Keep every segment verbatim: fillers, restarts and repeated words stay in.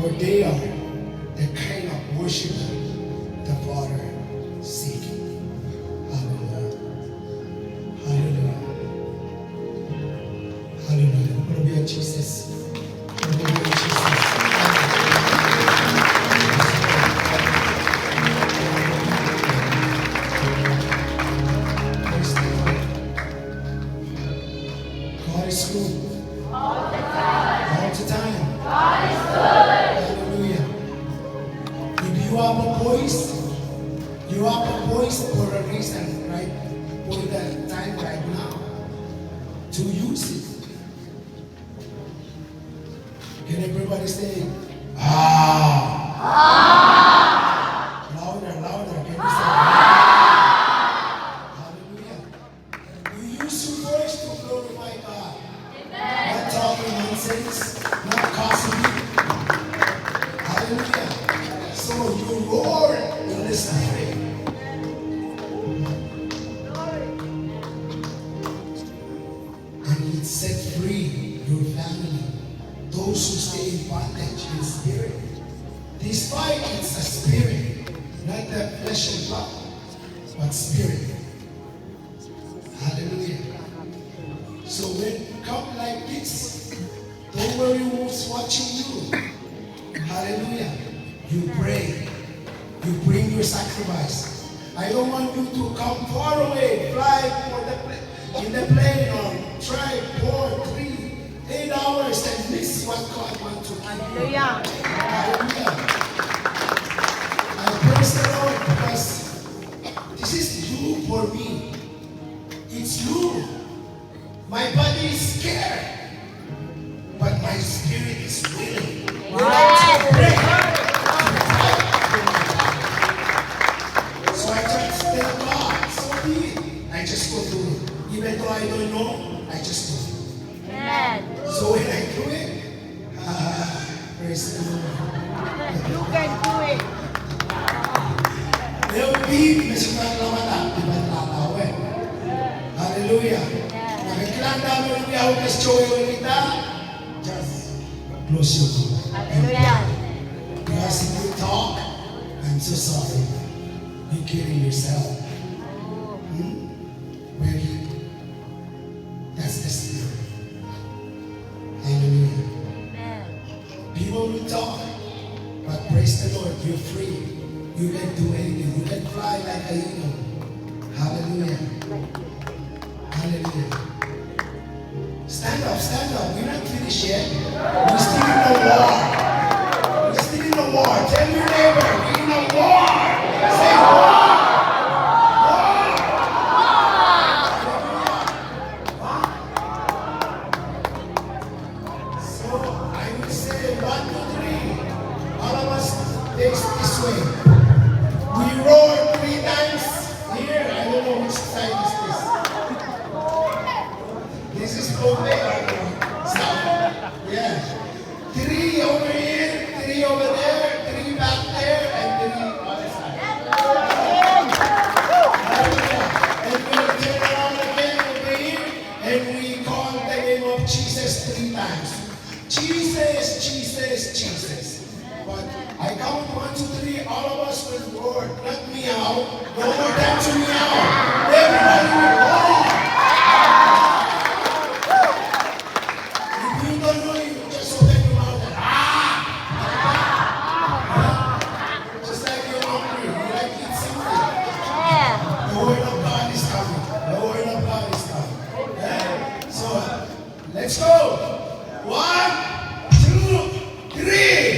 For they are the kind of worship the Father seeking. Hallelujah. Hallelujah. Hallelujah. Glory to Jesus. Glory to Jesus. Praise the Lord. God is good. All the time. Hallelujah. If you have a voice, you have a voice for a reason, right? For the time right now, to use it. Can everybody say, "Ah"? Louder, louder. Can you say, "Ah"? Hallelujah. You use your voice to glorify God. Amen. Not talking nonsense, not gossiping. Hallelujah. So you roar in the Spirit. And it set free your family. Those who stay in bondage in spirit. This fight, it's a spirit, not the flesh and blood, but spirit. Hallelujah. So when you come like this, don't worry who's watching you. Hallelujah. You pray. You bring your sacrifice. I don't want you to come far away, fly for the pla-, in the plane or drive four, three, eight hours and miss what God wants to give you. Hallelujah. Hallelujah. I praise the Lord because this is new for me. It's new. My body is scared, but my spirit is willing. Wow. Willing to pray, to fight for my body. So I just tell God, "So be it." I just go do it. Even though I don't know, I just do it. Amen. So when I do it, ah, praise the Lord. You can do it. Ehu dihp me sohte pahn lamalam, I pahn lamalam, eh? Hallelujah. Amen. Nan kilang dahme wiawi, ke sohte wiawihda, just close your mouth. Hallelujah. Because if you talk, I'm so sorry. You're killing yourself. Hmm? Very That's the spirit. Hallelujah. Amen. People will talk, but praise the Lord, you're free. You can do anything. You can fly like an eagle. Hallelujah. Hallelujah. Stand up, stand up. We're not finished yet. We're still in the war. We're still in the war. Tell your neighbor, "We're in a war." Say, "War." War. Hallelujah. So I will say one, two, three. All of us face this way. We roar three times here. I don't know which side is this. This is Bombay or South. Yeah. Three over here, three over there, three back there, and three on the side. Hallelujah. And we'll turn around again over here, and we call the name of Jesus three times. Jesus, Jesus, Jesus. But I count one, two, three, all of us will roar, not meow. No more time to meow. Everybody will roar. If you don't know, you just open your mouth and, "Ah!" Just like you're hungry, you like to eat something. Yeah. The word of God is coming. The word of God is coming. Yeah? So, uh, let's go. One, two, three.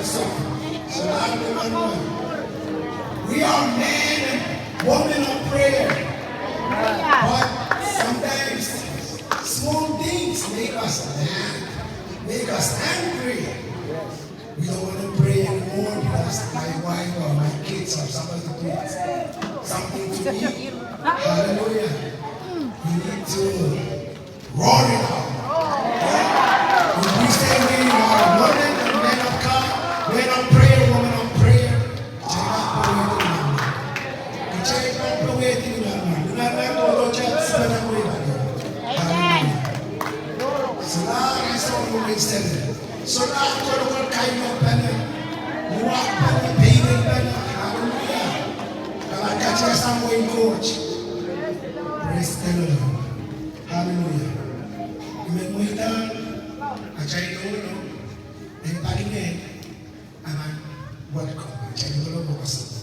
So, so now we are men and women of prayer. But sometimes small things make us mad, make us angry. We don't want to pray anymore because my wife or my kids or somebody did something to me. Hallelujah. We need to roar it out. If we say we are women and men of God, men of prayer, women of prayer, kitail kak powehdi nan mwohn. Kitail kak powehdi nan mwohn. Nan mwohn, oh, just spend a way. Hallelujah. Solahr ansou me solahr kolokol kaimwisekpene, luwakpene, peineipene. Hallelujah. Kalahngan katiasang wehin Koht. Praise the Lord. Hallelujah. I men mweidohng atail lokolok en palingehn akan welcome atail lokolok oh kasapwo.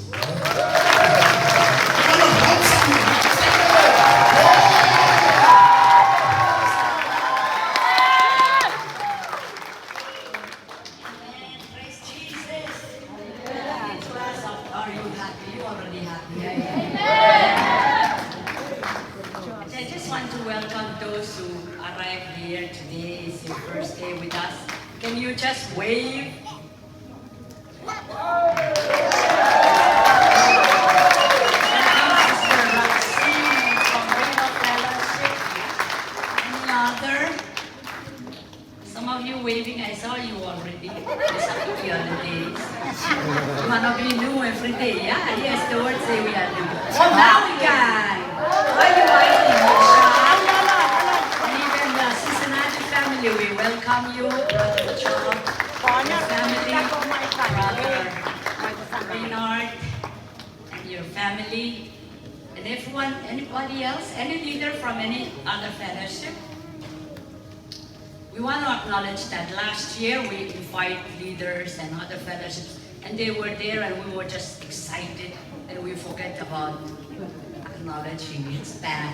Amen. Praise Jesus. Are you happy? You already happy. I just want to welcome those who arrived here today. It's your first day with us. Can you just wave? Sister Roxy from Rhema Fellowship. Any other? Some of you waving, I saw you already. I saw you the other day. One of you new every day. Yeah, yes, the word say we are new. Oh, Malachi. Why you waving, Michelle? And even the Cincinnati family, we welcome you. Brother Job, your family, Brother Reynard, and your family, and everyone, anybody else, any leader from any other fellowship. We want to acknowledge that last year we invite leaders and other fellowships, and they were there, and we were just excited, and we forget about acknowledging. It's bad,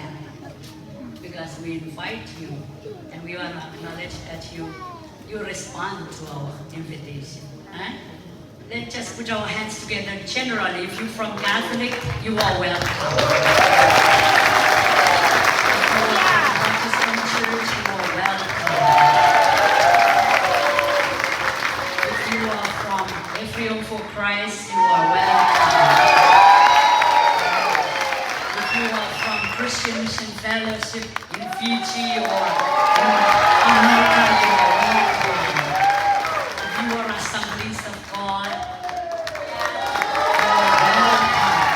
because we invite you, and we want to acknowledge that you, you respond to our invitation. Eh? Let's just put our hands together generally. If you're from Catholic, you are welcome. If you are from Protestant church, you are welcome. If you are from Every Home for Christ, you are welcome. If you are from Christian Mission Fellowship, in Fiji or in America, you are welcome. If you are Assemblies of God, you are welcome.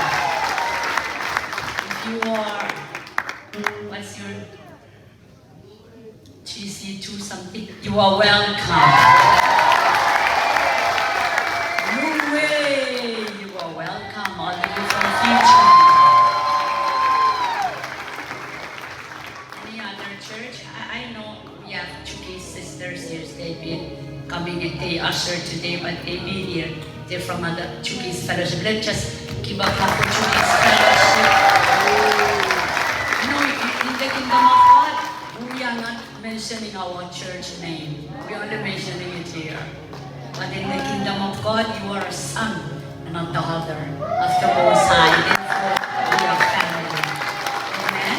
If you are, what's your G C two something, you are welcome. Niue, you are welcome. All the way from Fiji. Any other church? I, I know we have Chuukese sisters here. They've been coming and they usher today, but they've been here. They're from other Chuukese fellowship. Let's just give a clap for Chuukese fellowship. You know, in, in the kingdom of God, we are not mentioning our church name. We are only mentioning it here. But in the kingdom of God, you are a son and a daughter of the Most High. Therefore, we are family. Amen.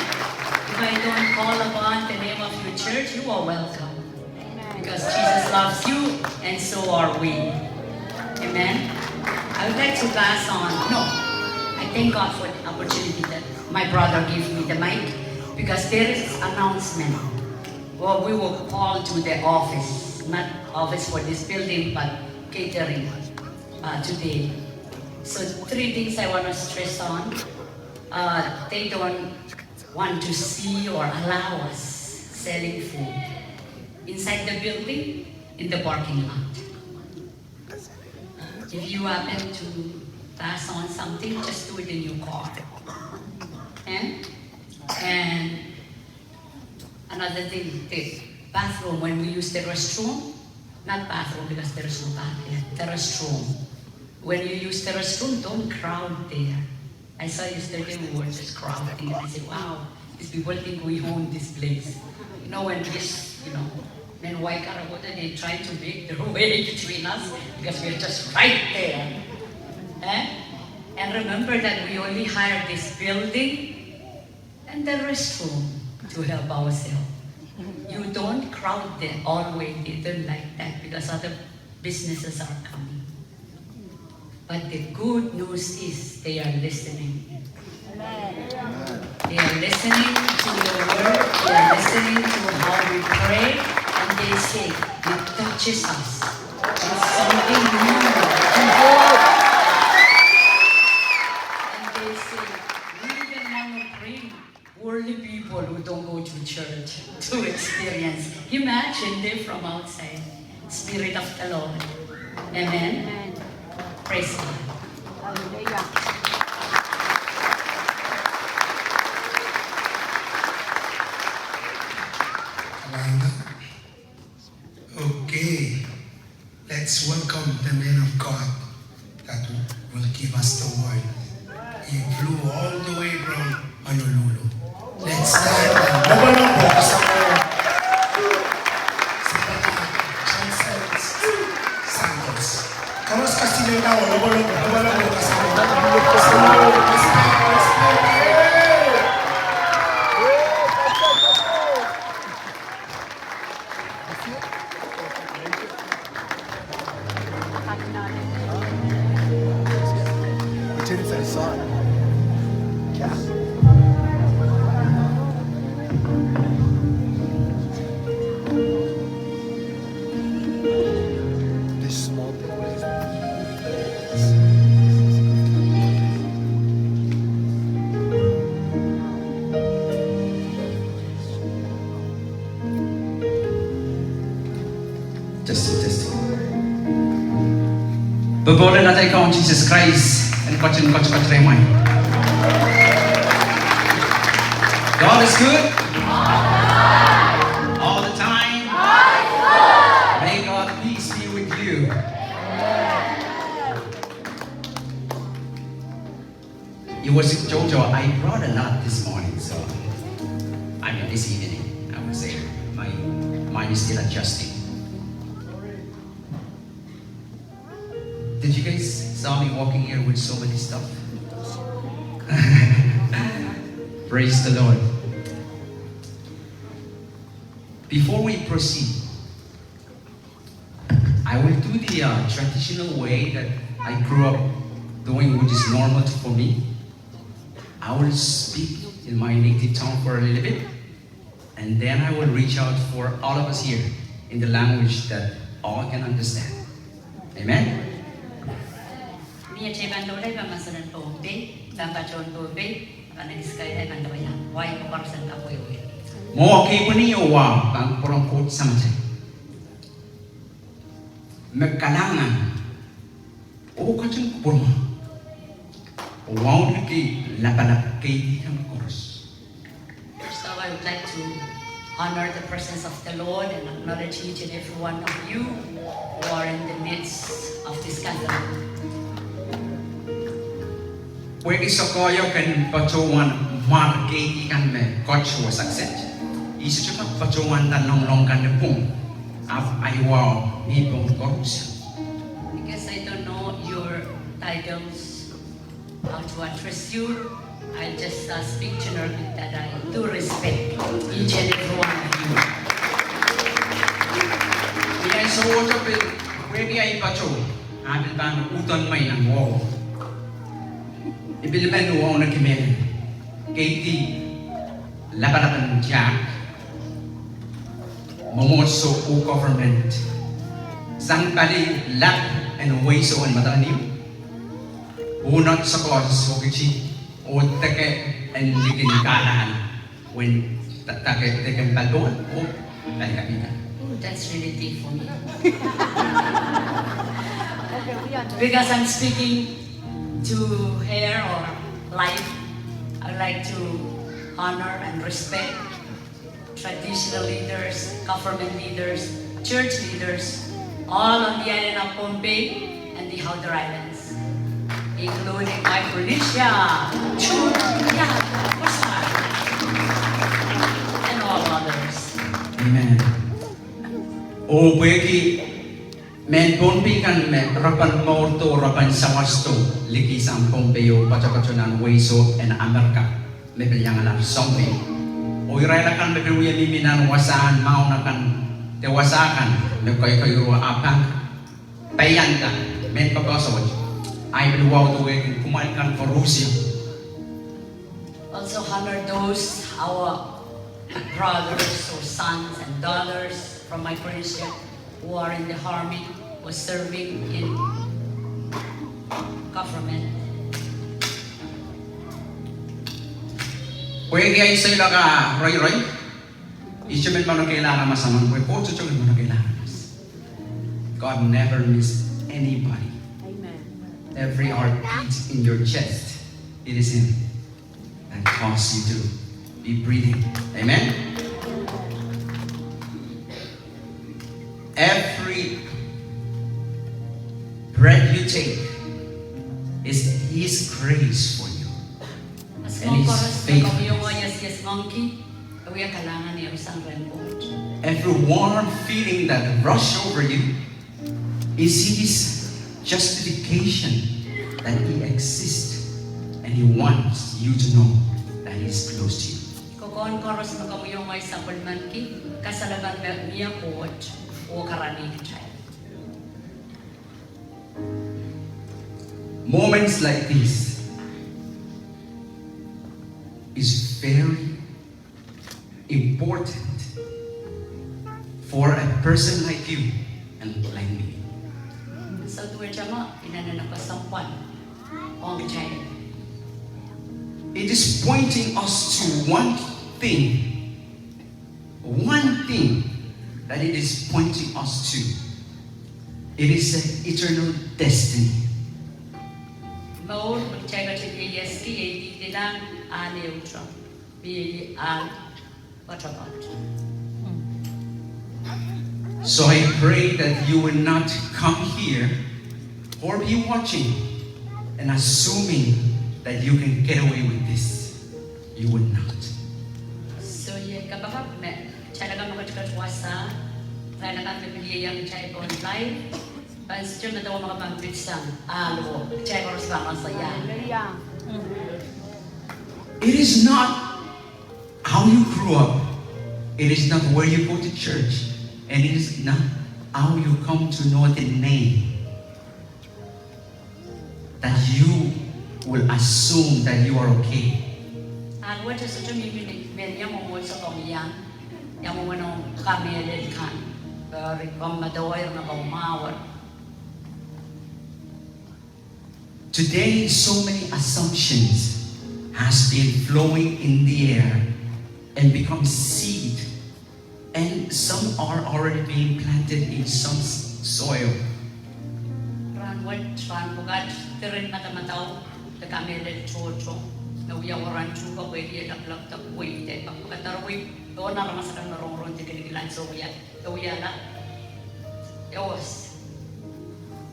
If I don't call upon the name of your church, you are welcome. Because Jesus loves you, and so are we. Amen. I would like to pass on. No, I thank God for the opportunity that my brother gave me the mic, because there is announcement. Well, we were called to the office, not office for this building, but catering, uh, today. So three things I want to stress on. Uh, they don't want to see or allow us selling food inside the building, in the parking lot. If you happen to pass on something, just do it in your car. Eh? And another thing, the bathroom, when we use the restroom, not bathroom because there is no bath here, the restroom. When you use the restroom, don't crowd there. I saw yesterday we were just crowding, and I said, "Wow, these people think we own this place." You know, when this, you know, And why Karakoda, they try to make their way between us because we're just right there. Eh? And remember that we only hired this building and the restroom to help ourselves. You don't crowd the hallway theater like that because other businesses are coming. But the good news is they are listening. They are listening to your word. They are listening to how we pray, and they say, "It touches us. It's something new." And they say, "We even want to bring worldly people who don't go to church to experience." Imagine, they're from outside. Spirit of the Lord. Amen. Amen. Praise God. Hallelujah. Okay, let's welcome the man of God that will give us the word. He flew all the way from Honolulu. Let's stand and lopwolopwo kasapwo Johnson Santos. Koaros kasilehda oh lopwolopwo, lopwolopwo kasapwo. Respect, respect. This small thing. Testing, testing. Pwopwoud en atail Kaun Sises Krais en ketin koasoakoasoia mwail. God is good. All the time. May God peace be with you. It was Jojo. I brought a lot this morning, so I mean this evening, I would say. My mind is still adjusting. Did you guys saw me walking here with so many stuff? Praise the Lord. Before we proceed, I will do the uh, traditional way that I grew up doing, which is normal for me. I will speak in my native tongue for a little bit, and then I will reach out for all of us here in the language that all can understand. Amen. Ni ete pahn doula, I pahn mahsanih Pohnpei, pahn patohwan Pohnpei, pahn ekis kaidehn pahn doula. Wai, pahn pahn sen kapwehwehki. Mwo kei pwini oh wa pahn pwurehng Koht Samatail me kalahngan oh ketin kupwuromwail oh wauneki lapalap keidi kan koaros. First of all, I would like to honor the presence of the Lord and acknowledge each and every one of you who are in the midst of this gathering. Pwehki sokoaio kin patohwan mwahr keidi kan me koaros wasa kiset, I sohte kak patohwan nda loalomw kan ni pwung, ahpw ahi wahu ni pwung koaros. Because I don't know your titles, how to address you. I just uh, speak generally that I do respect each and every one of you. Ni ansou wet pil, pwehki ahi patoh, I pil pahn uhdahn mwein nan wahu. I pil men wauneki me keidi lapalap en tiahk, mwomwohdiso oh government, sang pali lap en wehso en Madolenihmw, oh nan sokohs oh kiti, oh deke en likin kahlahn, wen deke, deke en palipohl oh pali kapinga. Oh, that's really deep for me. Because I'm speaking to her or life, I would like to honor and respect traditional leaders, government leaders, church leaders, all on the island of Pohnpei and the outer islands, including Micronesia, June, yeah, of course, and all others. Amen. Oh pwehki mehn Pohnpei kan me re pahn mourdo, re pahn sawasto, likih sang Pohnpei oh patopato nan wehso en Amerika, me pil iangala Pohnpei. Oh irail akan me pil wie mihmi nan wasahn maun akan, de wasa kan, me koikoiro ah pahn paianda mehn koaros wet. Ahi pil wahu duwehte kumwail kan koaros. Also honor those our brothers or sons and daughters from Micronesia who are in the army or serving in government. Pwehki ahi seiloak ah roiroi, I sohte men manaukihla aramas emen, pwe Koht sohte men manaukihla aramas. God never miss anybody. Every heartbeat in your chest, it is Him that caused you to be breathing. Amen. Every breath you take is His grace for you. And His faithfulness. Every warm feeling that rush over you is His justification that He exists and He wants you to know that He is close to you. Kokohn koaros me komw iang sapwellimaniki, kasalepen me mie Koht oh karanih kitail. Moments like this is very important for a person like you and like me. Soh duwehte me inenen kesempwal ong kitail. It is pointing us to one thing. One thing that it is pointing us to, it is an eternal destiny. Mour me kitail ketin ieiaski iei dihdilang ah ehu mie ah poatopoat. So I pray that you will not come here or be watching and assuming that you can get away with this. You will not. Soh, I kapakap me kitail akan me ketiket wasa, kitail akan me pil ieiang kitail pohn live, pahn sohte medewe me ke pahn pitsang ahlo, kitail koaros pahn wasa ia. It is not how you grew up, it is not where you go to church, and it is not how you come to know the name that you will assume that you are okay. Ahl wet e sohte mihmi ni mehn ia mwomwohdiso komw iang, ia mwomwen ong kamehlel kan, eri komw medewehr me komw mwahuer. Today, so many assumptions has been flowing in the air and become seed, and some are already being planted in some s-, soil. Rahn wet, rahn pwukat, diren madamadau de kamehlel tohto me wia waran tuhke pwehki e lokolok de wehi de pakadarwei, oh nan aramas akan me rongorong de kilikilang soh wia, e wiahla.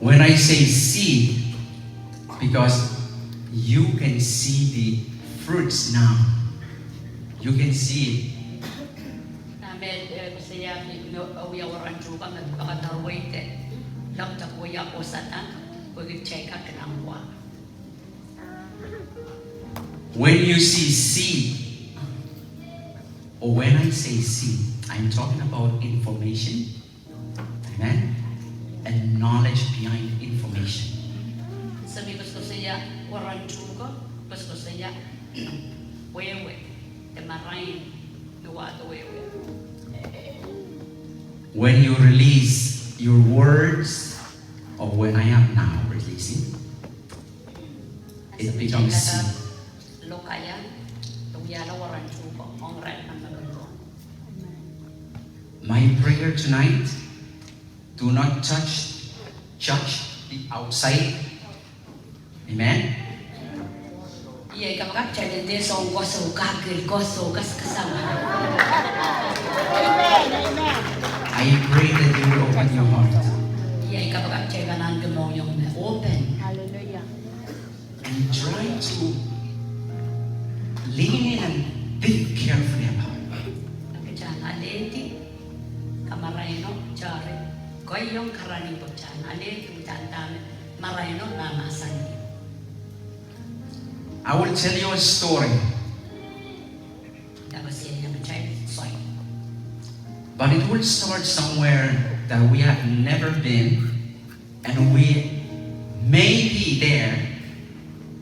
When I say seed, because you can see the fruits now. You can see it. Amen. Eh, koasoia, eh, wia waran tuhke me pakadarwei de lokolok wia oh Sahdan, pwehki kitail kak kilang wa. When you see seed, or when I say seed, I'm talking about information. Amen? And knowledge behind information. Soh me koasokoasoia waran tuhke, koasokoasoia wehwe, de marain me wahdo wehwe. When you release your words, or when I am now releasing, it becomes seed. Lokaiahn, e wiahla waran tuhke ong irail nan mehkot. My prayer tonight, do not touch, judge the outside. Amen. Iei kapakap, kitail en dehr soang koasoia, kak koasoia, kaskasang. I pray that you will open your heart. Iei kapakap, kitail pahn ahneki mohngiong me open. And try to lean in and think carefully about it. Kitail en alehdi, kamaraino, tare, Kohiong karanih pwe kitail en alehdi uhdahn dahme maraino mahmahsanih. I will tell you a story. Dahme se ia me kitail soai. But it will start somewhere that we have never been, and we may be there,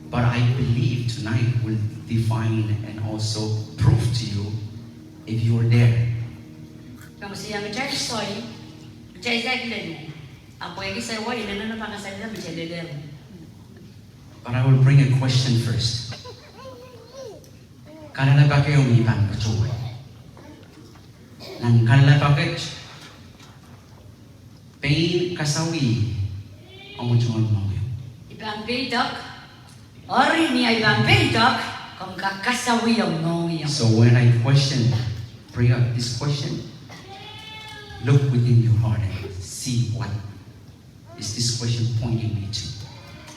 but I believe tonight will define and also prove to you if you are there. Dahme se ia me kitail soai, kitail saikinte. Ahpw pwehki se wai, inenen pahn kasalehda me kitail lelehng. But I will bring a question first. Kalelapak ehu me I pahn patohwan. Nan kalelapak et, pein kasawih omw tungoal mohngiong. I pahn peidek, eri ni I pahn peidek, komw kak kasawih omw mohngiong. So when I question, bring up this question, look within your heart and see what is this question pointing me to?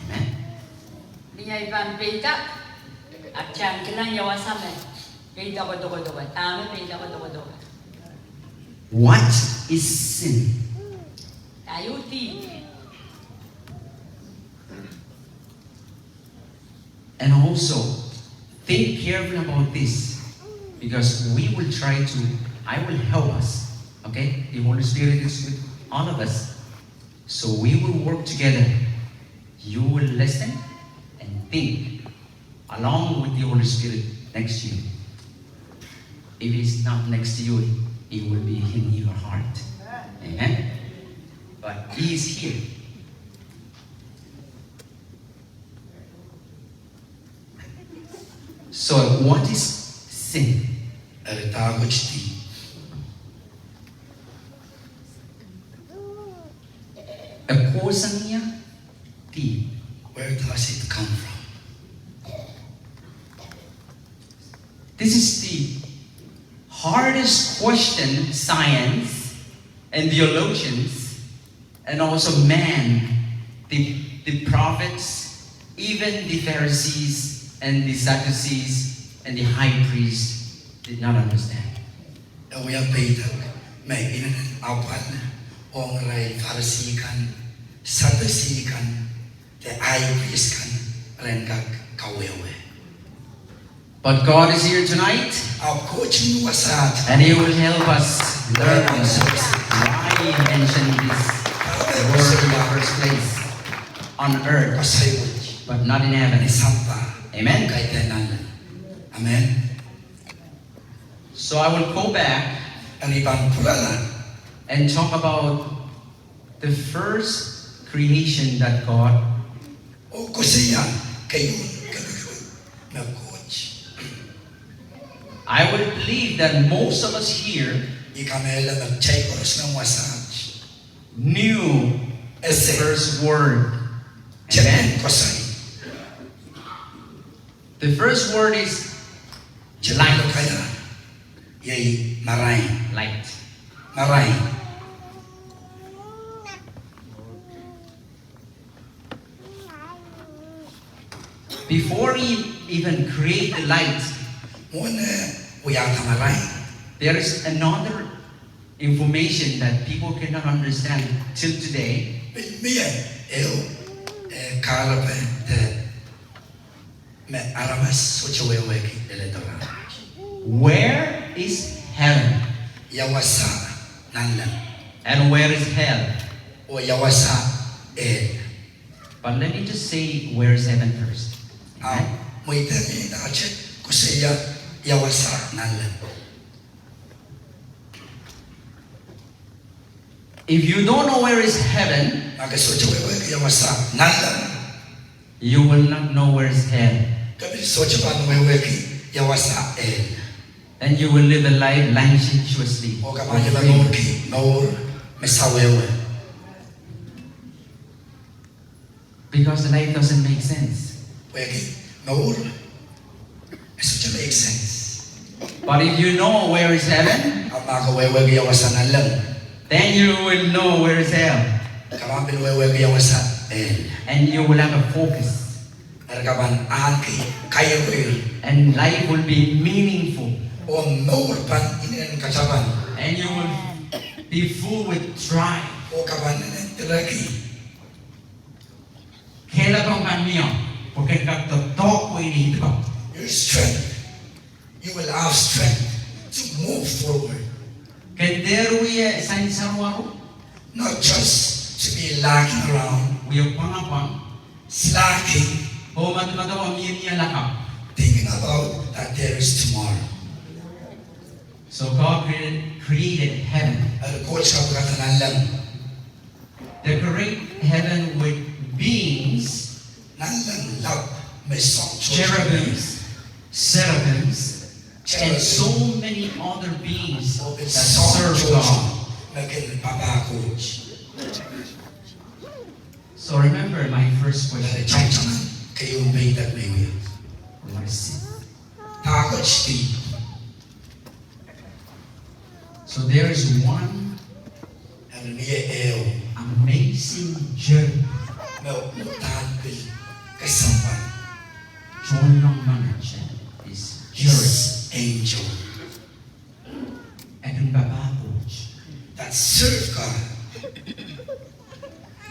Amen. Ni I pahn peidek, ahpw kitail en kilang ia wasa me peidek dokedoke, dahme peidek dokedoke. What is sin? Ia dihp. And also, think carefully about this, because we will try to, I will help us, okay? The Holy Spirit is with all of us. So we will work together. You will listen and think along with the Holy Spirit next to you. If He's not next to you, He will be in your heart. Amen? But He is here. So, what is sin? Eri dahkot dihp? E kohsang ia dihp? Where does it come from? This is the hardest question science and theologians and also man, the, the prophets, even the Pharisees and the Sadducees and the high priests did not understand. E wia peidek me inenen apwal ong irail Farisi kan, Sadusi kan, de high priest kan, ren kak kawehwe. But God is here tonight. Ahpw Koht mi wasaht. And He will help us learn why He mentioned this word in the first place on earth, but not in heaven. Amen. Amen. So I will go back. Eri I pahn pwurala. And talk about the first creation that God. Oh koasoia keieun keluhlu me Koht. I will believe that most of us here. I kamehlele me kitail koaros me wasaht. Knew the first word. Amen. The first word is light. Iei marain. Light. Marain. Before He even create the light, mwohn e wiahda marain, there is another information that people cannot understand till today. Pil mie ehu, eh, kahrepe de me aramas sohte wehwehki leledo rahnwet. Where is heaven? Ia wasa nanleng? And where is hell? Oh ia wasa ehl? But let me just say, where is heaven first? Ahpw mweidehng I nahte koasoia ia wasa nanleng. If you don't know where is heaven, ma ke sohte wehwehki ia wasa nanleng, you will not know where is hell. Ke pil sohte pahn wehwehki ia wasa ehl. And you will live a life licentiously. Oh ke pahn lel mour ki, mour me sawehwe. Because life doesn't make sense. Pwehki mour e sohte make sense. But if you know where is heaven, ahpw ma ke wehwehki ia wasa nanleng, then you will know where is hell. Ke pahn pil wehwehki ia wasa ehl. And you will have a focus. Eri ke pahn ahneki kaiewer. And life will be meaningful. Oh mour pahn inenen katapan. And you will be full with drive. Oh, ke pahn nenen direki. Kehlail pahn mie, pwe ken kak doadoahk pwe I en idipek. Your strength. You will have strength to move forward. Ken dehr wia sansal waru. Not just to be lacking around. Wia pwangapwang. Slacking. Oh, madamadau mie mie lakapw. Thinking about that there is tomorrow. So God cre-, created heaven. Eri Koht kapikada nanleng. Decorate heaven with beings, nanleng lap me soang, cherubims, seraphims, and so many other beings that serve God. Me kin papah Koht. So remember my first question. Eri tamataman keieun peidek me I wia. What is it? Dahkot dihp. So there is one, eri mie ehu, amazing cherub, me uhdahn pil kesempwal. Tohnleng menet, this cherub, this angel, e kin papah Koht. That serve God.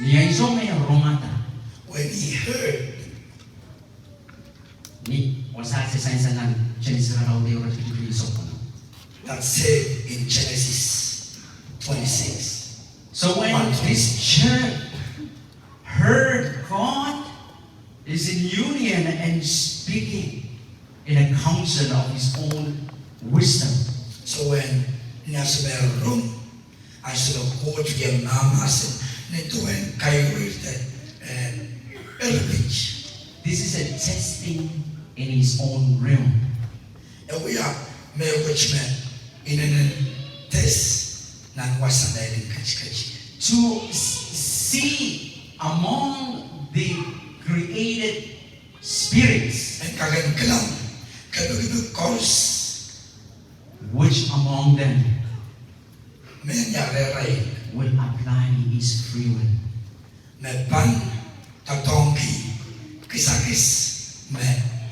Ni ansou me e rongada. When he heard. Ni wasa se sansal nan Genesis iralaud ehu, iretikitik isuh. That said in Genesis twenty-six. So when this cherub heard God is in union and speaking in a council of his own wisdom. So when, ni ansou me e rong, ansou me Koht wia mahmahsen ni duwen kairuhr de, eh, erpit. This is a testing in his own realm. E wia mehkot me inenen test nan wasa me e kin ketiket. To s-, see among the created spirits. En kak en kilang kepikipik koaros. Which among them Mehnia rehrail will apply his free will. Me pahn doadoahngki kisakis me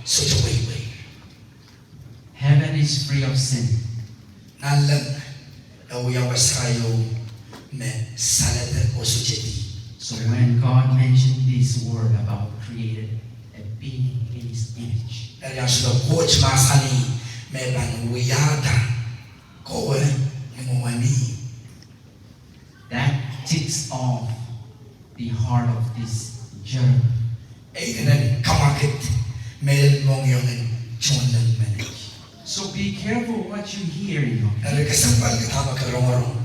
sohte weiwei. Heaven is free of sin. Nanleng e wia wasa ieu me saledek oh sohte dihp. So when God mentioned this word about created a being in his image, eri ansou me Koht mahsanih me pahn wiahda kowe ni mwomwen ih. That ticks off the heart of this cherub. E inenen kamwakid mehlel mohngiong en tohnleng menet. So be careful what you hear in your head. Eri kesempwalki dahme ke rongorong.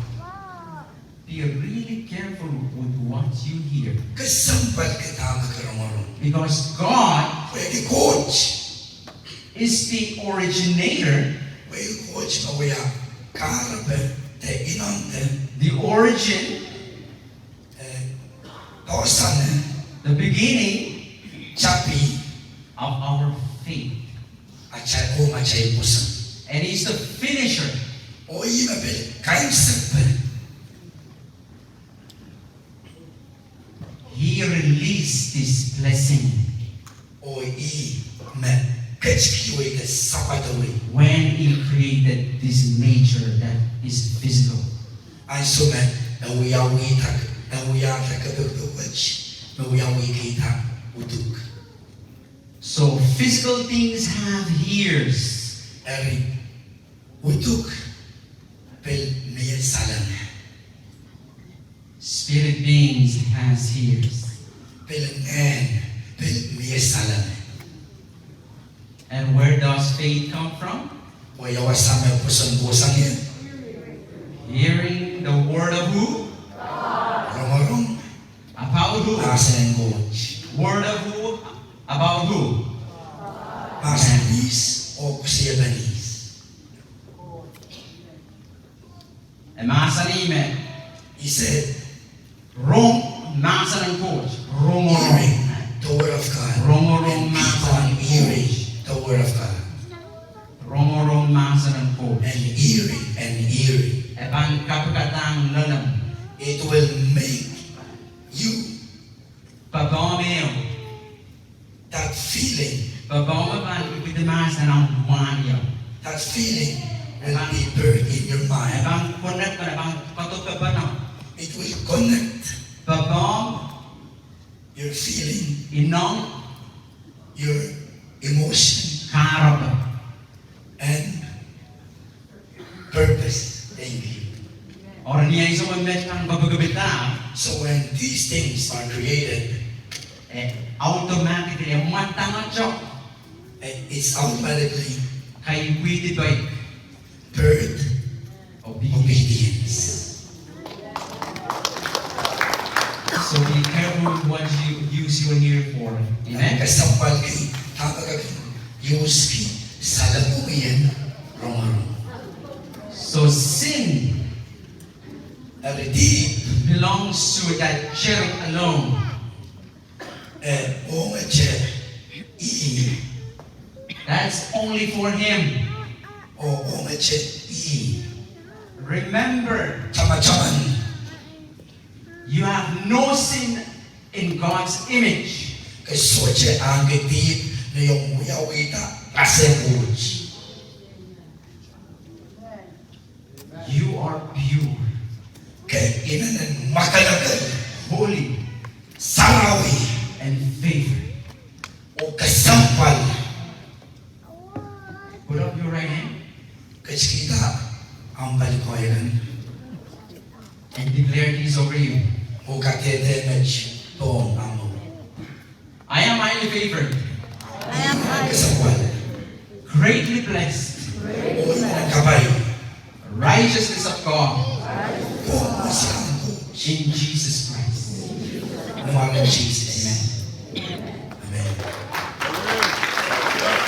Be really careful with what you hear. Kesempwalki dahme ke rongorong. Because God, pwehki Koht, is the originator. Pwehki Koht me wia kahrepe de inonde. The origin, eh, poahsoane. The beginning, tapi, of our faith. Atail, oh, atail pwoson. And he's the finisher. Oh ih me pil kaimwisekpe. He released this blessing. Oh ih me ketikihwei de sapwada wei. When he created this nature that is physical. Ansou me e wiawihda, e wiahda kepikipik wet me wiawihkihda uduk. So physical things have ears. Eri uduk pil mie salenge. Spirit beings has ears. Pil ngehn pil mie salenge. And where does faith come from? Oh ia wasa me pwoson kohsang ie? Hearing the word of who? Rongorong. About who? Mahsen en Koht. Word of who? About who? Mahsen en ihs oh koasoiepen ihs. E mahsanih me, he said, rong mahsen en Koht, rongorong. Hearing the word of God. Rongorong mahsen en Koht. And keep on hearing the word of God. Rongorong mahsen en Koht. And hearing, and hearing. E pahn kapikadahng loalomw. It will make you Popohm ehu. That feeling. Popohm e pahn ipwidi mahs nan omw mwahn ehu. That feeling will be birthed in your mind. E pahn konekpene, e pahn koadokepenehu. It will connect Pahn your feeling, inong, your emotion, kahrepe, and purpose. Thank you. Eri ni ansou me met kan kapikipikda, So when these things are created, eh, automatically, eh, mwadangete, eh, it's automatically kaipwidi pei birth obedience. Obedience. So be careful what you use your ear for. Amen. Kesempwalki dahme ke use ki salongin rongorong. So sin, eri dihp, belongs to that cherub alone. Eh, ongete ih. That's only for him. Oh, ongete ih. Remember, tamataman, you have no sin in God's image. Ke sohte ahneki dihp ni omw wiawihda rasehng Koht. You are pure. Ke inenen mwakelekel. Holy. Sarawi. And favored. Oh kesempwal. Put up your right hand. Ketikihda omw pali koahiek kan. And declare this over you. Oh kadehde met pohn ahmw mour. I am highly favored. I am highly favored. Kesempwal. Greatly blessed. Oh inenen kapai. Righteousness of God. Kohmwahs en Koht. In Jesus Christ. Ni mwaren Sises. Amen. Amen.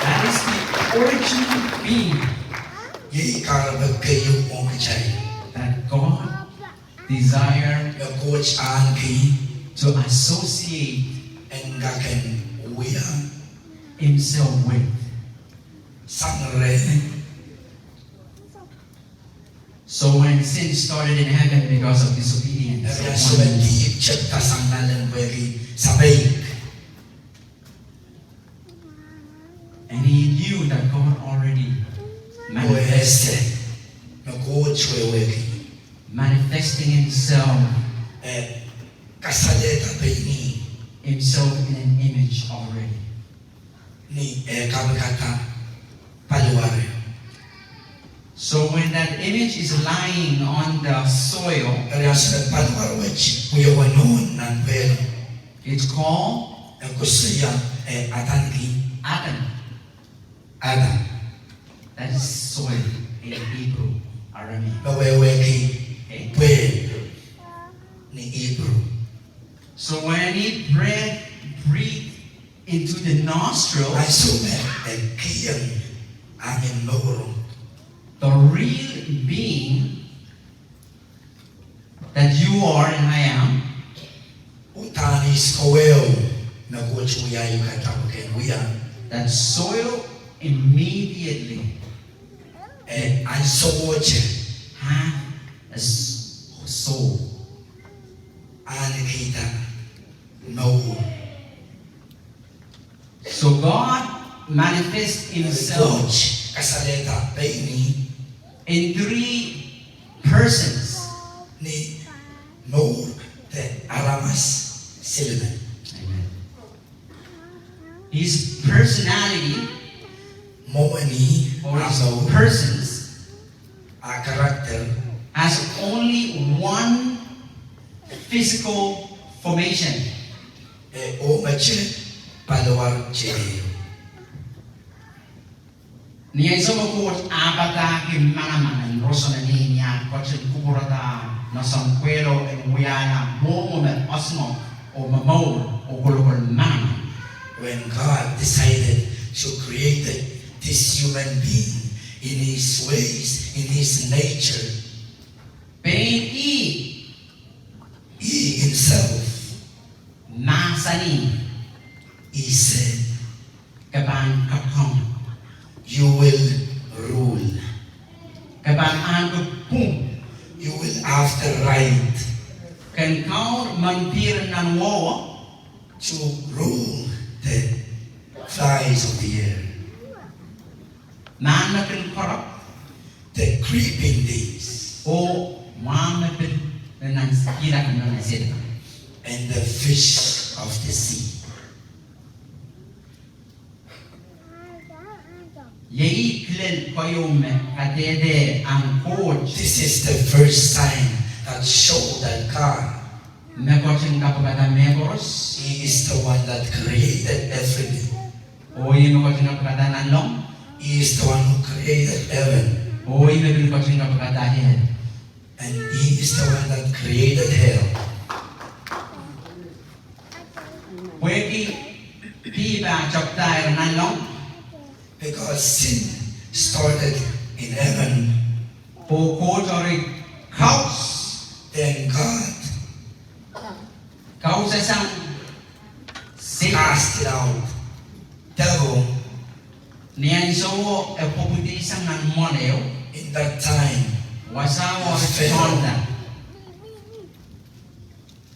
That is the original being. Iei kahrepe keieu ong kitail. That God desire me Koht ahneki to associate en kak en wia himself with. Sang reh. So when sin started in heaven because of disobedience, eri ansou me dihp tepda sang nanleng pwehki sapeik. And he knew that God already manifested, me Koht wehwehki, manifesting himself, eh, kasalehda pein ih, himself in an image already. Ni eh kapikada paliwar. So when that image is lying on the soil, eri ansou me paliwar wet wiawi nan pwehl, it's called, eh, koasoia, eh, adaneki Adam. Adam. That is soil in Hebrew, Aramaic. Me wehwehki, eh, pwehl ni Hebrew. So when he breathed, breathed into the nostrils, ansou me e kihong angin mour, the real being that you are and I am, udahn ihs kowehwe me Koht wiahiukada pwe ken wia. That soil immediately, eh, ansou wet, had a s-, soul. Ahnekihda mour. So God manifests himself, Koht kasalehda pein ih, in three persons. Ni mour de aramas silimen. Amen. His personality, mwomwen ih, or his persons, a character, has only one physical formation. E ongete paliwar te. Ni ansou me Koht ah padahki manaman en roson en ih, ni ah ketin kupwurada nan sounpwehlo en wiahla mwomwen osmo oh momour oh kolokol manaman. When God decided to create this human being in his ways, in his nature, pein ih, he himself, mahsanih, he said, ke pahn kakaun. You will rule. Ke pahn ahneki pwung. You will have the right. Ken kaun mehn pihr nan wehwe. To rule the flies of the air. Mahn me kin korok. The creeping things. Oh, mahn me pil nan s-, kilang nan seri. And the fish of the sea. Iei kilel keieu me kadehde ahn Koht. This is the first sign that show that God, me ketin kapikada mehkoaros. He is the one that created everything. Oh ih me ketin kapikada nanleng. He is the one who created heaven. Oh ih me pil ketin kapikada ehl. And he is the one that created hell. Pwehki dihp ah tepdahr nanleng. Because sin started in heaven. Pwe Koht eri kaus. Then God, kausasang Satan. Cast it out. Devil. Ni ansou e pwupwidisang nan mwohn ehu. In that time, wasao eri sohte.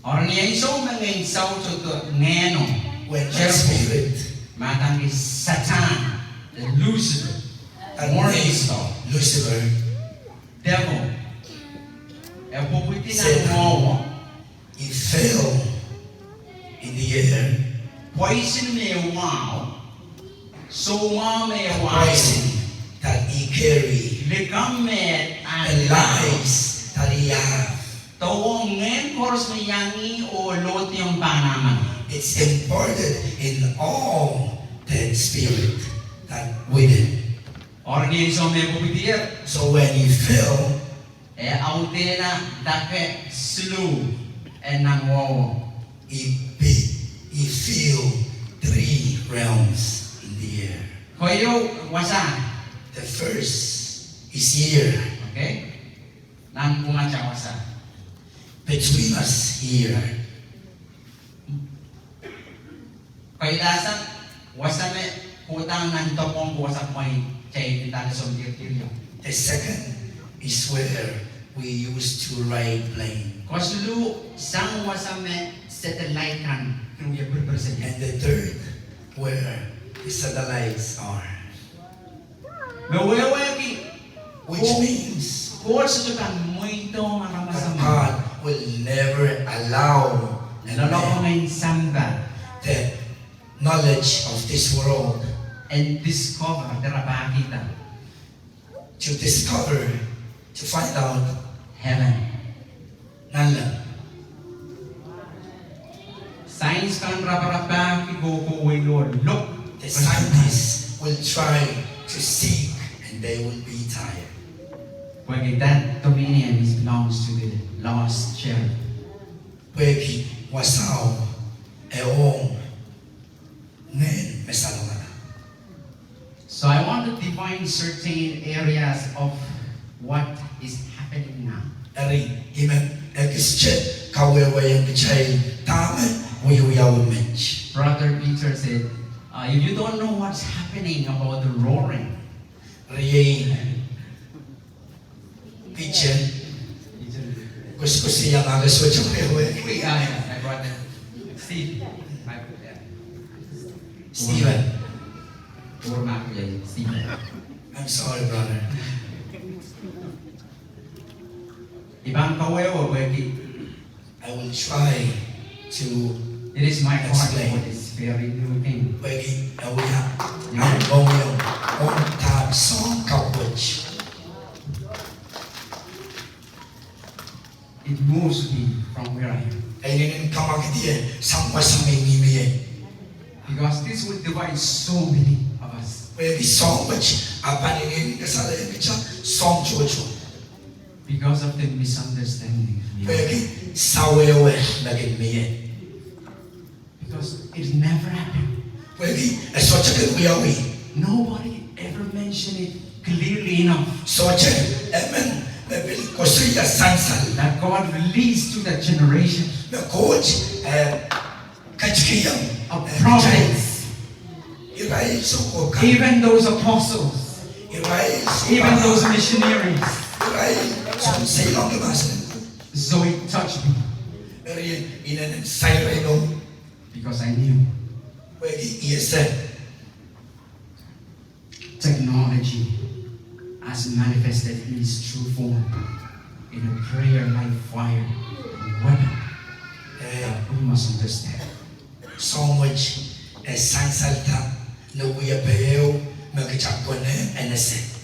Eri ni ansou me ngehn saut sohte ngehno. When that spirit, me adaneki Satan, Lucifer, that morning name star, Lucifer, devil, e pwupwidi nan Satan, mwowe. He fell in the air. Poison me e wahu, soumwahu me e wahu. Poison that he carry. Likamw me e, the lies that he have. Dohng ngehn koaros me iang ih oh lohdiong pahn aman. It's imported in all the spirit that within. Eri ni ansou me e pwupwidier. So when he fell, e audehla dake siluh en nan mwowe. He be-, he feel three realms in the air. Keieu wasa. The first is here. Okay. Nan pwungatail wasa. Between us here. Kailasa, wasa me kohda nan tomong ko wasa mwahi, tail inda le soun tirtir ieu. The second is where we used to ride plane. Kesiluh, sang wasa me satellite kan kin wie pirpir seli. And the third, where the satellites are. Me wehwehki, which means, Koht sohte pahn mweidohng aramas emen. God will never allow a man, loalokong en sampah, the knowledge of this world, en discover, de rapahkihda, to discover, to find out, heaven. Nanleng. Science kan raparapahki kohkohwei oh lok. The scientists will try to seek and they will be tired. Pwehki that dominion is, belongs to the lost cherub. Pwehki wasao e ong ngehn me salongala. So I want to define certain areas of what is happening now. Eri, I men ekiste kawehwehiong kitail dahme wiewiawi met. Brother Peter said, uh, if you don't know what's happening about the roaring, Riei Peter koasokoasoia ma ke sohte wehwehki. We, uh, yeah, my brother Steve. My, yeah. Stephen. Or Mark, yeah, Stephen. I'm sorry, brother. I pahn kawehwe pwehki I will try to explain. It is my heart for this very new thing. Pwehki e wia, yeah, I am going on that song coverage. It moves me from where I am. E inenen kamwakidie sang wasa me I mihmi ie. Because this will divide so many of us. Pwehki soahng wet e pahn inenen kasalehng kitail soahng tohto. Because of the misunderstanding. Pwehki sawehwe me kin mie. Because it never happened. Pwehki e sohte kin wiawi. Nobody ever mentioned it clearly enough. Sohte emen me pil koasoia sansal. That God released to that generation. Me Koht, eh, ketikihong, a, eh, prophets. Irail sohte ko ka. Even those apostles. Irail sohte ko ka. Even those missionaries. Irail sohte ko seiloak mahsen. So it touched me. Eri I inenen sair rehno. Because I knew. Pwehki I ese. Technology has manifested in its true form. in a prayer like fire weapon. Eh, that we must understand. Soahng wet, eh, sansalda ni wiepe ehu me kitail konehng ese.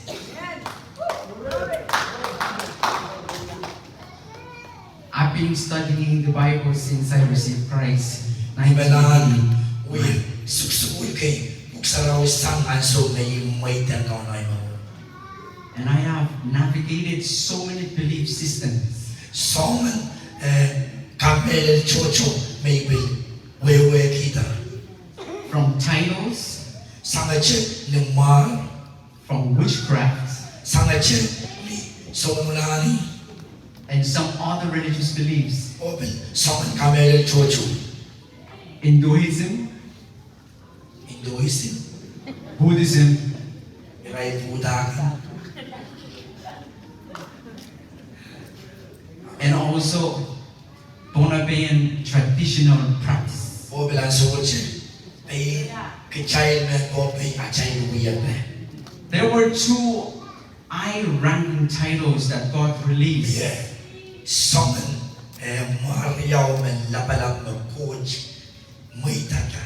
I've been studying the Bible since I received Christ. I mean, I, we, sukusukuhlki Pwuhk Sarawi sang ansou me I mweidehng Kauno ahi mour. And I have navigated so many belief systems. Soangen, eh, kamehlel tohto me I pil wehwehkihda. From titles. Sangete ni mwahr. From witchcraft. Sangete ni sounulahni. And some other religious beliefs. Oh pil soangen kamehlel tohto. Hinduism. Hinduism. Buddhism. Irail Buddha kan. And also Pohnpeian traditional practice. Oh pil ansou wet, eh, kitail mehn Pohnpei atail wiepe. There were two high-ranking titles that God released. Yeah. Soangen, eh, mwahr riau me lapalap me Koht mweidada.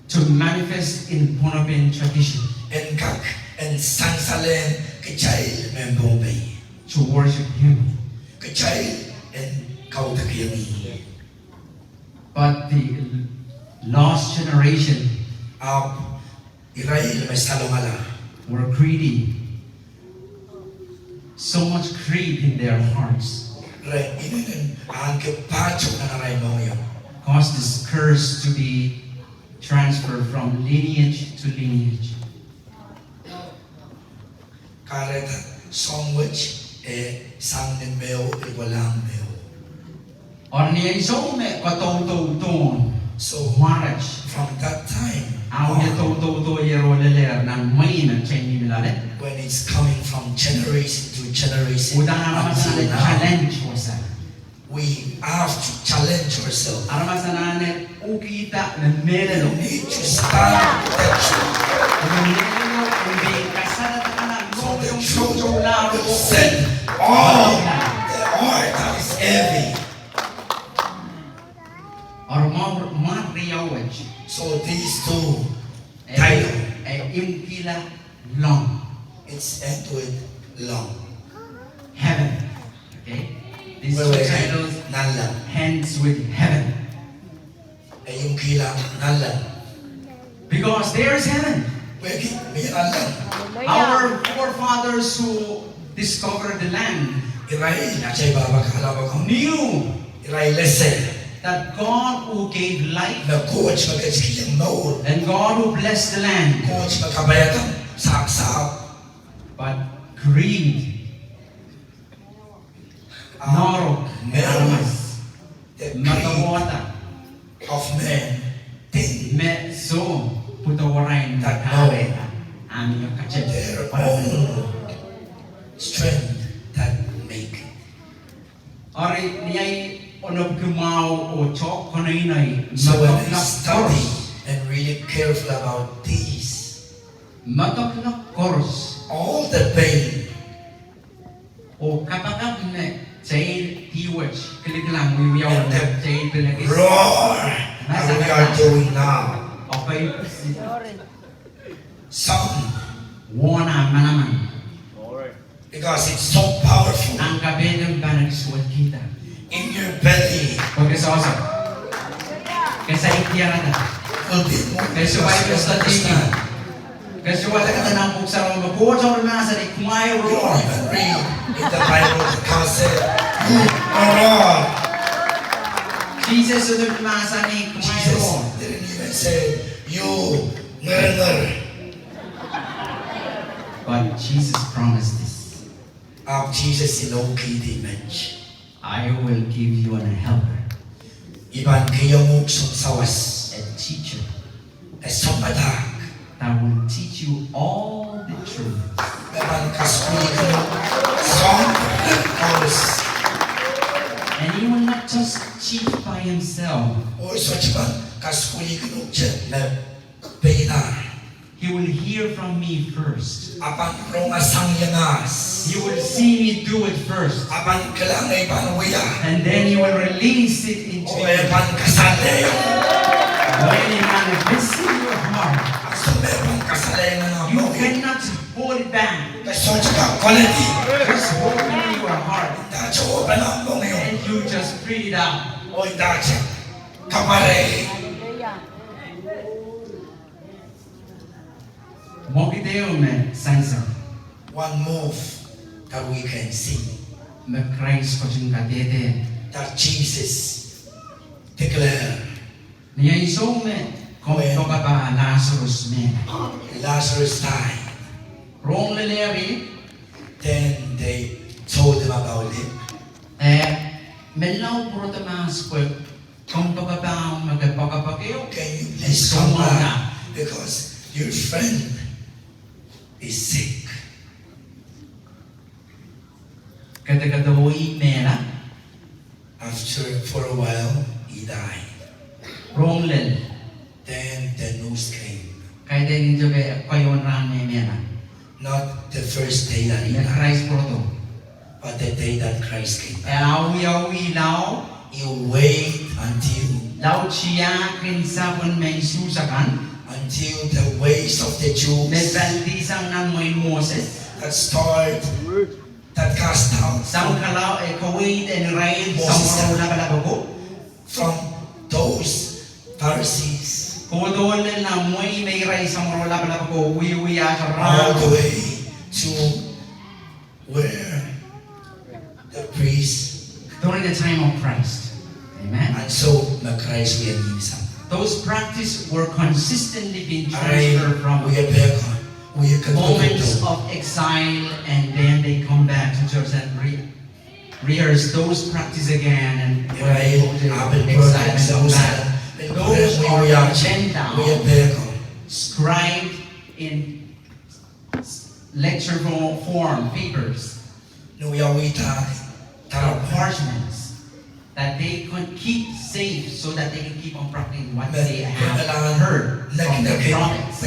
To manifest in Pohnpeian tradition. En kak, en sansalehng kitail mehn Pohnpei. To worship him. Kitail en kaudokiong ih. But the lost generation. Ahpw irail me salongala. Were greedy. So much greed in their hearts. Re inenen ahneki pahtou nan arail mohngiong. Caused this curse to be transferred from lineage to lineage. Kahrehda soahng wet, eh, sang ni mwehu, eh, kolahng mwehu. Eri ni ansou me kadaudau dohn. So, mwahrot. From that time, ah, wia kadaudau doh ier oh lelehr nan mwein atail mihmi loale. When it's coming from generation to generation, uhdahn aramas anahne challenge wasa. We have to challenge ourselves. Aramas anahne ukihda me mehlelo. We need to stand with the truth. Me mehlelo, me kasalehda nan so the truth will set all the oil that is heavy. Eri mwahr, mwahr riau wet. So these two, eh, title, eh, imwkihla long. It's end with long. Heaven. Okay? These two titles ends with heaven. Eh, imwkihla nanleng. Because there is heaven. Pwehki mie nanleng. Our forefathers who discovered the land, irail atail pahpa kahlap akan, knew, irail ese, that God who gave life, me Koht me ketikihong mour, and God who blessed the land, Koht me kapaiada sahpw sahpw. But greed, ah, noahrok, mwehu, aramas, the greed, madawadah of men think, me soh pwudowarail that know, kahrehda, ah, mie katepe, their own strength that make it. Eri ni ahi onopki mwahu oh tohk konehng, so when I study and read it careful about this, medek loak koaros, all the pain, oh kapakap me kitail dih wet kilikilang wiwiawi, and the kitail pil ekis, roar that we are doing now. Sound. Wahn ah manaman. Because it's so powerful. Nan kapehden pahn ekis wekihda. In your belly. Pwe ke sohsoh. Ke saik diarada. Will be more. Ke sohte Bible study. Ke sohte wadek nan Pwuhk Sarawi me Koht sohte mahsanih kumwail roar. You don't even read in the Bible, God said, "You roar." Sises sohte mahsanih kumwail roar. Jesus didn't even say, "You ngeringer." But Jesus promised this. Ahpw Sises iloukihdi met. I will give you an helper. I pahn kihong uhk sounsawas. A teacher. Eh, sounpadahk. That will teach you all the truth. Me pahn kasukuhlihkin uhk soahng koaros. And he will not just teach by himself. Oh sohte pahn kasukuhlihkin uhk me peida. You will hear from me first. A pahn rong sang ie mahs. You will see me do it first. A pahn kilang ie pahn wia. And then you will release it into you. Oh, e pahn kasalehiong. When it manifests in your heart, a soh me pahn kasalehiong. You cannot hold it back. Ke sohte kak koledi. Just open your heart. Ndahte open up mohngiong. And you just breathe it out. Oh, ndahte kapware. Mwekid ehu me sansal. One move that we can see. Me Krais ketin kadehde. That Jesus declare. Ni ansou me kompoakepah Lasarus mehla. Lazarus died. Rong lel eri. Then they told him about it. Eh, menlau pwurodo mahs pwe kompoakepah me ke poakepoake. Can you please come back? Because your friend is sick. Kadokadoi mehla. After, for a while, he died. Rong lel. Then the news came. Kaidehn nto pwe ekei rahn me mehla. Not the first day that he died. Krais pwurodo. But the day that Christ came. E awiawih lao. He wait until. Lao tiahk en sapwellimen Suhs akan. Until the ways of the Jews. Me paldisang nan mwehin Moses. That start, that cast out. Sang kalahngan, eh, kaweid en irail samworo lapalap ako. From those Pharisees. Kohdo lel nan mwehi me irail samworo lapalap ako wiewia. All the way to where the priest. During the time of Christ. Amen. And so, me Krais wia ni sang. Those practices were consistently being transferred from moments of exile, and then they come back to Jerusalem, re-, rehearse those practices again, and were able to exile and come back. Those are written down, scribed in lecture fo-, form, papers. Ni wiawi da, da parchments that they could keep safe so that they can keep on practicing what they have heard from the prophets.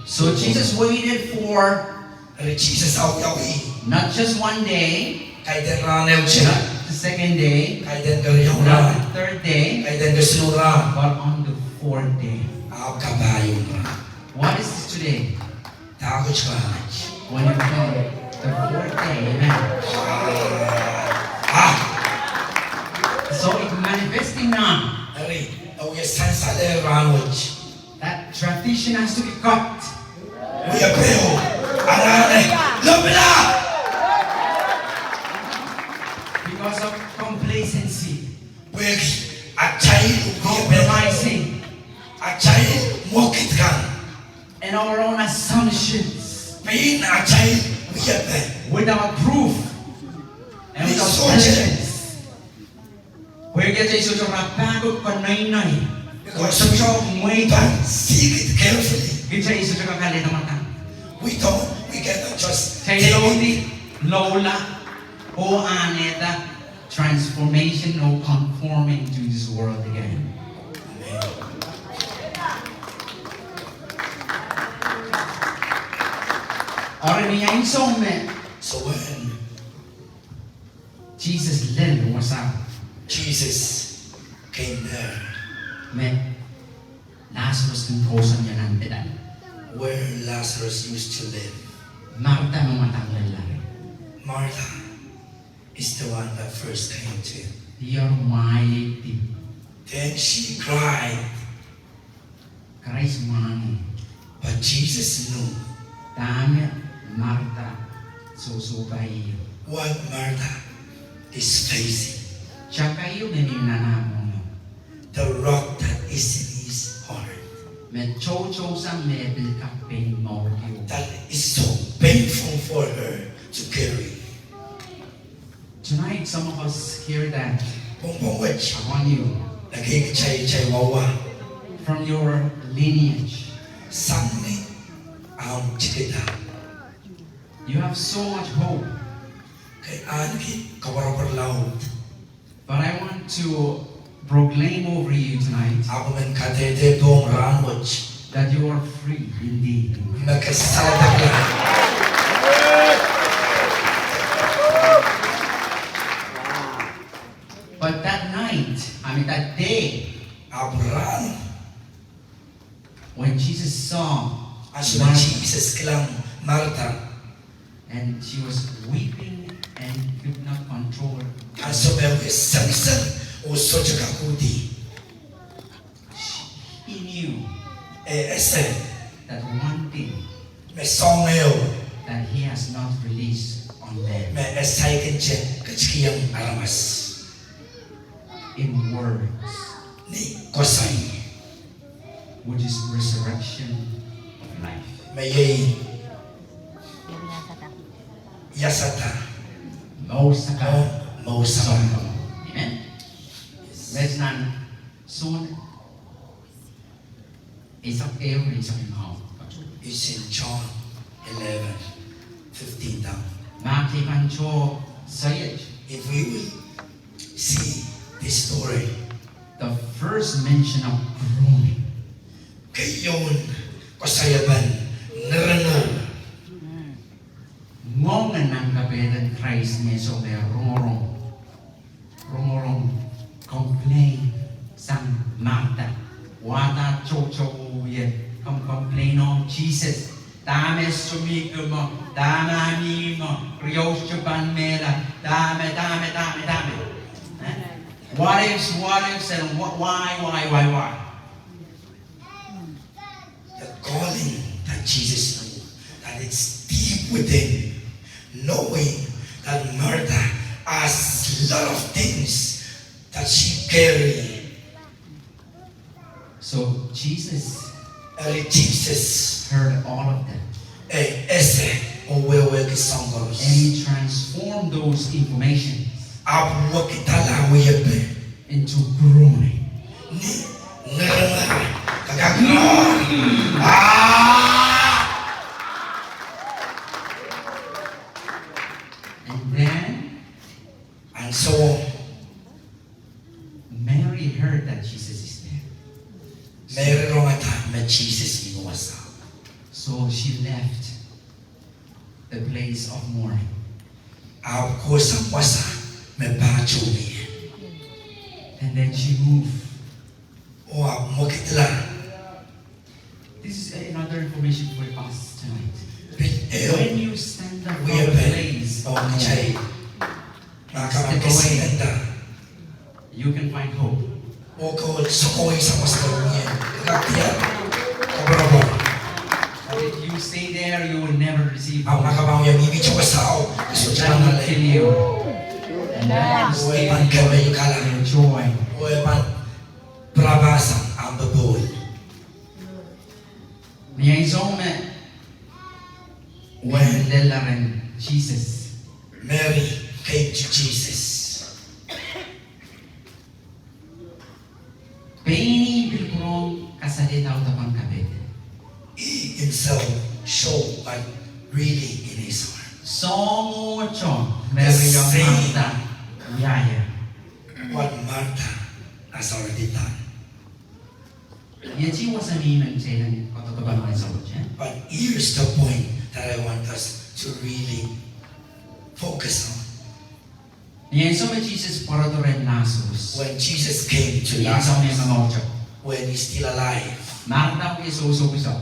So Jesus waited for Eri Sises awiawih. Not just one day. Kaidehn rahn ehu te. Not the second day. Kaidehn keriau rahn. Not the third day. Kaidehn kesiluh rahn. But on the fourth day. Ahpw kapahieu rahn. What is this today? Dahkot rahn wet? When you come the fourth day, amen. Ah. So it manifesting now. Eri, e wia sansal ehu rahn wet. That tradition has to be cut. Wiepe o, anahne lopila. Because of complacency. Pwehki atail wiepe. Compromising. Atail mwekid kan. And our own assumptions. Pein atail wiepe. Without proof. And without evidence. Pwehki atail sohte rapahki konehng. Because we don't seek it carefully. Kitail sohte kak alehda mwadang. We don't, we cannot just take it. Kitail sohte lohla oh ahnehda transformation or conforming to this world again. Amen. Eri ni ansou me. So when Jesus lel wasa. Jesus came there. Me Lasarus kin kousoan ie nan pidal. Where Lazarus used to live. Martha me mwadang lel ire. Martha is the one that first came to him. Ih mwahiei dihp. Then she cried. Krais mwahngih. But Jesus knew. Dahme Martha sohsohpai. What Martha is facing. Takaio me mi nan ah mohngiong. The rock that is in his heart. Me toutou sang me e pil kak pein mour kio. That is so painful for her to carry. Tonight, some of us hear that. Pwongpwong wet. Upon you. Ekei kitail, kitail wahwa. From your lineage. Sang ni ahmw tikida. You have so much hope. Ke ahneki koapworopwor laud. But I want to proclaim over you tonight Ahpw I men kadehde pohn rahn wet that you are free indeed. Me ke saledekla. But that night, I mean that day, Ahpw rahno, when Jesus saw Martha, ansou me Sises kilang Martha, and she was weeping and could not control, ansou me e wie sengiseng oh sohte kak uhdi, she, he knew, e ese, that one thing, me soahng ehu, that he has not released on them, me e saikinte ketikihong aramas in words, ni koasoai, which is resurrection of life, me iei iasada, mour saka, mour saka. Amen. Let's nan Sohn eisek ehu, eisek limau. It's in John eleven fifteen down. Ma ke pahn tohto, if we will see this story, the first mention of groaning, keieun koasoaiepen ngiringir. Ngoangen nan kapehden Krais me sohte rongorong, rongorong complain sang Martha. Wahda tohto oh wie complain ong Sises. Dahme sohte mihmi, dahme mihmi, riau sohte pahn mehla, dahme, dahme, dahme, dahme. Eh? What ifs, what ifs, and wh-, why, why, why, why? The calling that Jesus knew, that it's deep within, knowing that Martha has a lot of things that she carry. So Jesus, eri Sises, heard all of them. E ese oh wehwehki soahng koaros. And he transformed those informations, ahpw wekidala wiepe, into groaning. Ni ngiringir, kak groan. Ah! And then, ansou Mary heard that Jesus is there. Mary rongada me Sises mih wasao. So she left the place of mourning. Ahpw kohsang wasa me pahtou mie. And then she moved. Oh ahpw mwekidla. This is another information for us tonight. Pil ehu wiepe ong kitail. When you stand up from a place of mourning, ma ke pahn kesehda, you can find hope. Oh ke sohte wia sawas, ke wia, ke kak diar koapworopwor. But if you stay there, you will never receive hope. Ahpw ma ke pahn wia mihmihte wasao, ke sohte pahn ale. And that will kill you. Oh e pahn kemehikala. Your joy. Oh e pahn pirapasang ahmw popohl. Ni ansou me Mary lel rehn Sises, Mary came to Jesus. Pein ih pil pwurehng kasalehda audepen kapehd. He himself showed what really in his heart. Soahng ohto me Mary oh Martha wiahier. What Martha has already done. Iet wasa me I men kitail en kadokedoke ansou wet, eh? But here's the point that I want us to really focus on. Ni ansou me Sises pwarodo rehn Lasarus. When Jesus came to Lazarus, ni ansou me e momourto, when he's still alive, Martha wie sousoupiso.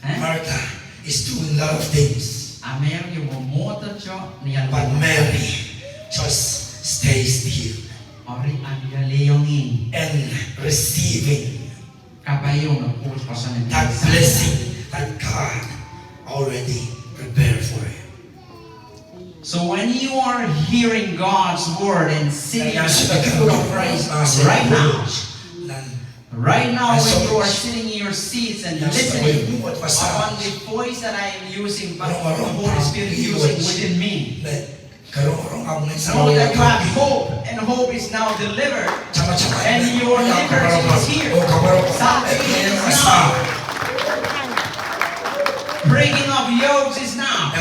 Eh? Martha is doing a lot of things. A Mary wie mwomwohdiso ni ansou. But Mary just stays still. Eri a wie lelohng and receiving kapaiong me Koht koasoanehdi that blessing that God already prepared for him. So when you are hearing God's word and sitting at the foot of Christ right now, right now when you are sitting in your seats and listening upon the voice that I am using, but the Holy Spirit using within me, know that you have hope, and hope is now delivered, and your liberty is here. Salvation is now. Breaking of yokes is now.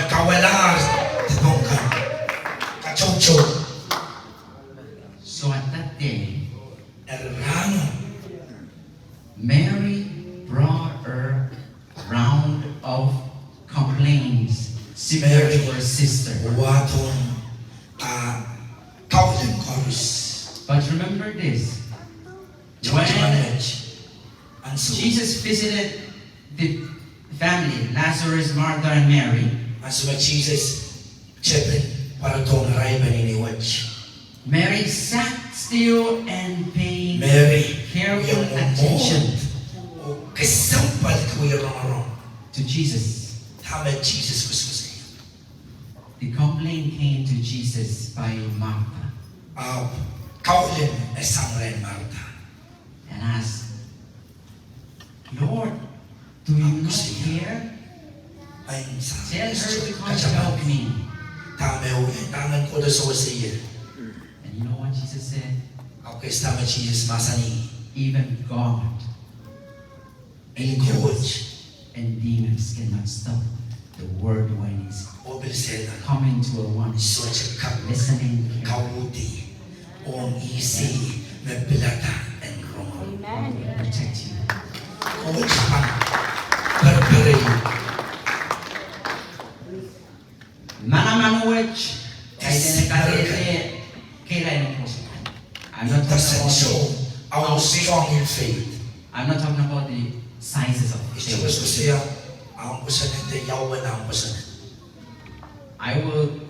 So at that day, Rahno. Mary brought a round of complaints similar to her sister. Wahdohng, ah, kaulin koaros. But remember this. When Jesus visited the family, Lazarus, Martha, and Mary, ansou me Sises tepin pwarodohng irail pahn ih wet, Mary sat still and paid careful attention. Mary wia mwomwohd oh kesempwalki rongorong to Jesus. Dahme Sises koasoakoasoia. The complaint came to Jesus by Martha. Ahpw kaulin e sang rehn Martha. And asked, Lord, do you not care? Tell her to come help me. Dahme, dahme kohdo sewese ie? And you know what Jesus said? Ahpw kitail dahme Sises mahsanih? Even God and demons cannot stop the word when it's coming to a one sohte kak listening ear. Kauhdi ong ihs me pilada en rongorong. Amen. God will protect you. Koht pahn perepere. Manaman wet, kaidehn kadehde kehlail en koasoan. I'm not talking about how strong your faith. I'm not talking about the sizes of faith. I will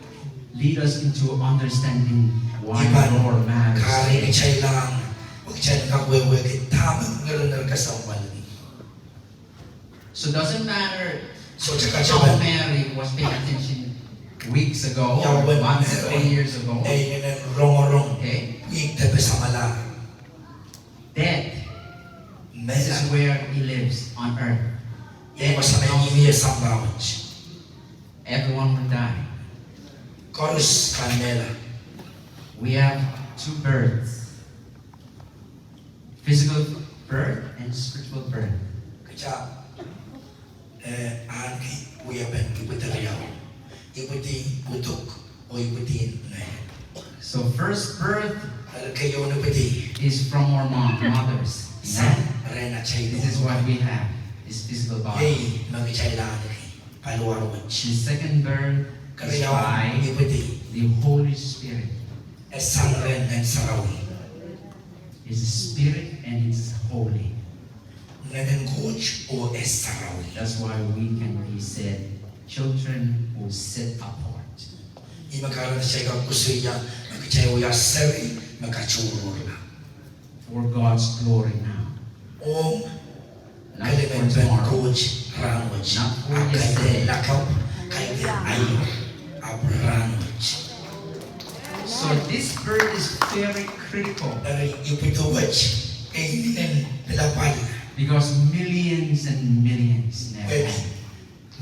lead us into understanding why the Lord matters. Kare kitail en, kitail en kak wehwehki dahme Ngehn en Koht kesempwalki. So it doesn't matter how Mary was paying attention weeks ago, months ago, years ago. Okay? Death, this is where he lives on earth. Death comes. Everyone will die. Koaros pahn mehla. We have two births. Physical birth and spiritual birth. Kitail, eh, ahneki wiepen ipwidi riau. Ipwidi uduk oh ipwidi ngehi. So first birth, eri keieun ipwidi, is from our mom, mothers. Sang rehn atail mour. This is what we have, this physical body. Iei me kitail ahneki, paliwar wet. The second birth is by the Holy Spirit. E sang rehn Ngehn Sarawi. Is a spirit and it's holy. Ngehn en Koht oh e sarawi. That's why we can be said children who set apart. Ih me kahrehda kitail kak koasoia me kitail wia seri me katohrohrla for God's glory now. Ong kilimen Koht rahnwet. Not for yesterday. Kaidehn lakapw, kaidehn aio, ahpw rahnwet. So this birth is very critical. Eri ipwidi wet inenen pilapwal. Because millions and millions never.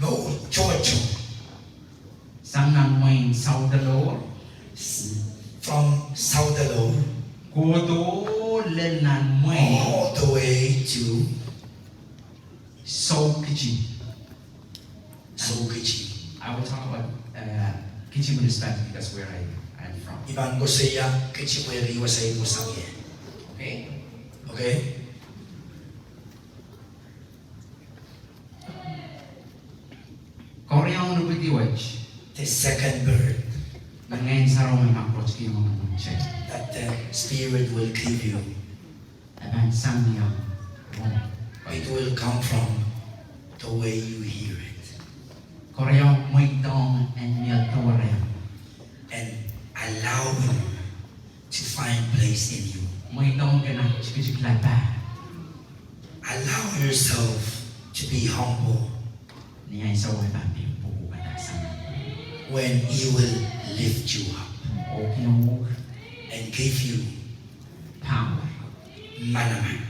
Mour tohto. Sang nan mwehin South Delor. From South Delor. Kohdo lel nan mwehi. All the way to South Kichi. South Kichi. I will talk about, uh, Kichi municipality because where I am from. I pahn koasoia Kichi pwehki wasa I pwosang ie. Okay? Okay? Koaros ipwidi wet. The second birth. Me Ngehn Sarawi me Koht kin ong uhk. That the Spirit will give you. E pahn sang ni omw mour. It will come from the way you hear it. Koaros mweidohng en mie doare. And allow Him to find place in you. Mweidohng ken en tikitik lapah. Allow yourself to be humble. Ni ansou e pahn pil pwukat sang. When He will lift you up. Oh kin ong uhk. And give you power. Manaman.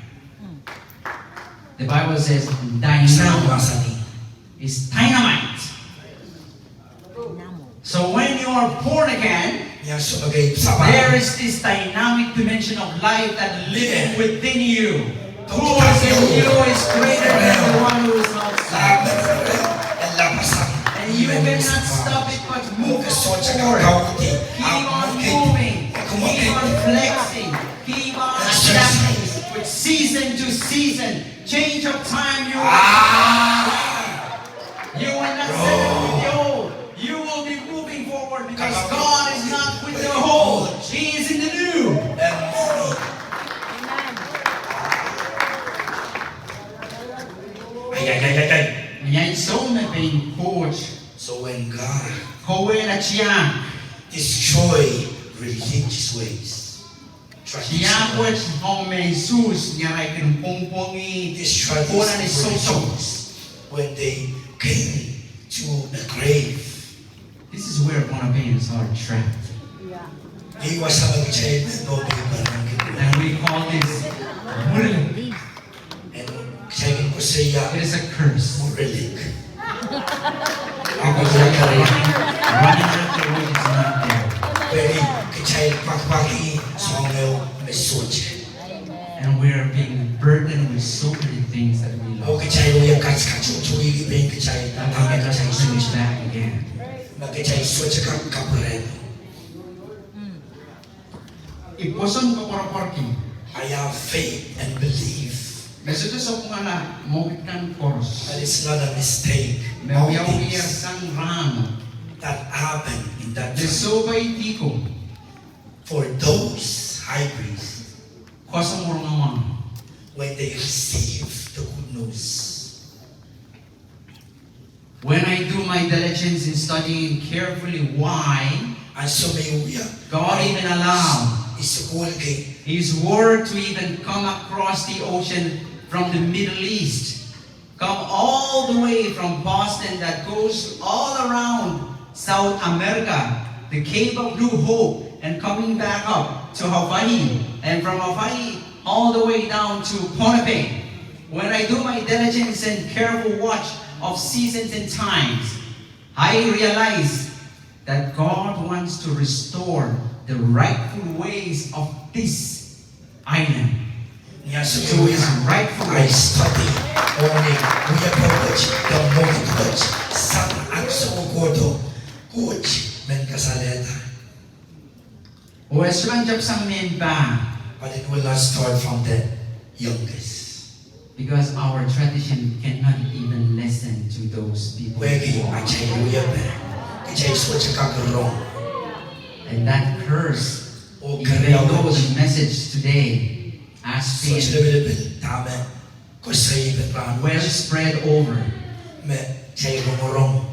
The Bible says, dynamo is dynamite. So when you are born again, there is this dynamic dimension of life that living within you. Who is in you is greater than the one who is outside. And you cannot stop it but move forward. Keep on moving. Keep on flexing. Keep on adapting. Season to season, change of time, you will Ah. You will not settle with the old. You will be moving forward because God is not with the old. He is in the new. Amen. Ai, ai, ai, ai, ai. Ni ansou me pein Koht So when God kauwehla tiahk, destroy religious ways, traditional tiahk wet, oh, me Sises, ni arail kin pwongpwongih, this traditional kohla ni sousou. Religions, when they came to a grave, This is where Pohnpeians are trapped. Iei wasa me kitail mehn Pohnpei pahn kin And we call this mwurilk. And kitail kin koasoia it is a curse. Mwurilk. Because we are running, running after what is not there. Pwehki kitail pwakpwakih soahng ehu me sohte. And we are being burdened with so many things that we Oh, lost. Kitail wia kat, katohtohwei pein kitail, That we dahme have to kitail bring it sohte. Back again. Me kitail sohte kak kapwurehdo. I pwoson koapworopworki. I have faith and belief. Me sohte sapwungala mwo kan koaros. That is not a mistake. Me wiawi sang rahno. That happened in that time. Me sohpeidi ko. For those high priests, Koasoi mworongamwahu. When they receive the good news. When I do my diligence in studying carefully why Ansou me I wia God even allow I sukuhlki His word to even come across the ocean from the Middle East, come all the way from Boston that goes all around South America, the Cape of Good Hope, and coming back up to Hawaii, and from Hawaii all the way down to Pohnpei. When I do my diligence and careful watch of seasons and times, I realize that God wants to restore the rightful ways of this island. Ni ansou me I study, oh, ni wiepe wet, de mour wet, sang ansou kohdo, Koht men kasalehda. Oh, e sohte pahn tepsang mehn pah. But it will not start from the youngest. Because our tradition cannot even listen to those people who are Pwehki atail wiepe, kitail sohte kak rong. And that curse, even though the message today has been sohte lipilipil dahme koasoipen rahn well spread over, me kitail rongorong.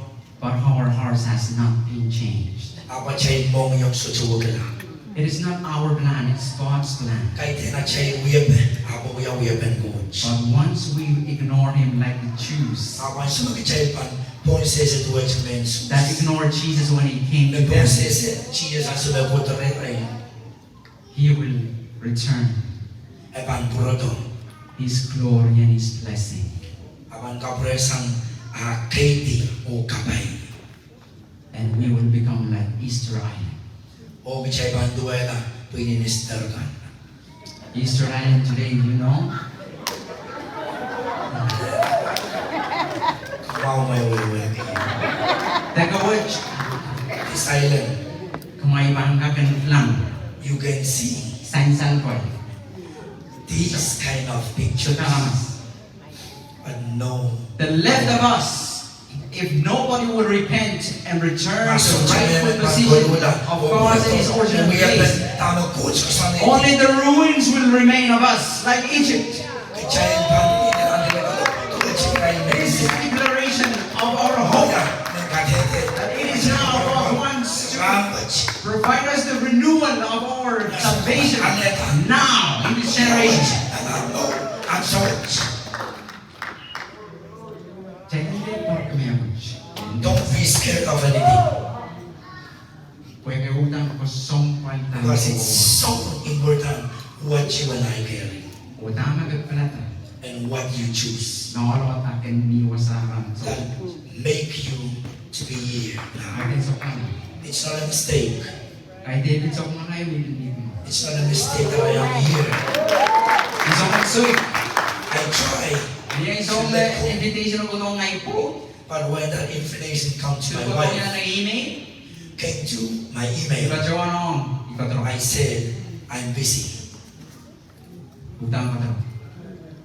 But our hearts has not been changed. Ahpw atail mohngiong sohte wekila. It is not our plan, it's God's plan. Kaidehn atail wiepe, ahpw wia wiepen Koht. But once we ignore him like the Jews, Ahpw ansou me kitail pahn pohnsehse duwehte mehn Suhs, that ignored Jesus when he came to them, me pohnsehse Sises ansou me kohdo rehrail. He will return. E pahn pwurodo. His glory and his blessing. E pahn kapwurehsang ah keidi oh kapai. And we will become like Easter Island. Oh kitail pahn duwehla pwihn en Easter kan. Easter Island today, you know? Wow, my way, way. Deke wet. This island. Kumwail pahn kak kilang. You can see. Sansal koi. This kind of pictures. But no. The left of us, if nobody will repent and return to the rightful position of God in his original place, only the ruins will remain of us, like Egypt. This is the declaration of our hope, that it is now God wants to provide us the renewal of our salvation now in this generation. Don't be scared of anything. Pwehki uhdahn kesempwal dahme Because it's so important what you and I carry. Oh dahme ke pilada. And what you choose. Nohno dahme ke ni wasahn. That make you to be here now. Kaidehn soangen. It's not a mistake. Kaidehn soangen ngehi me I didn't need him. It's not a mistake that I am here. Ni soangen soik. I try. Ni ansou me invitation ko nohn ngehi pwung. But when that invitation come to my wife, Ko ia ngehi email. Came to my email, I patohwan ong, I patohwan. I said, "I'm busy." Uhdahn patohwan.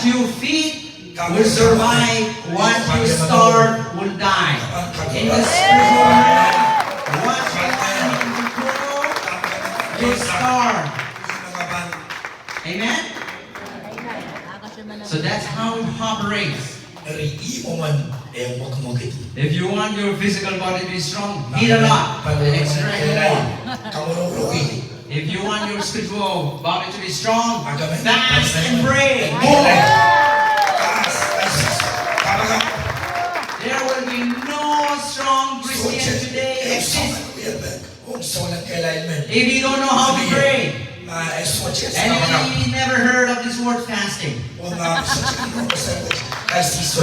What you feed will survive, what you starve will die. In the spiritual realm, what you are going to grow, you starve. Amen? So that's how it operates. Eri ih mwomwen eh mwekmwekid. If you want your physical body to be strong, eat a lot and exercise more. Kamworourki. If you want your spiritual body to be strong, fast and pray more. There will be no strong Christian today exist. Ong souleng kehlail men. If you don't know how to pray, ma e sohte, and if you never heard of this word fasting, oh ma e sohte, no, so, I see so.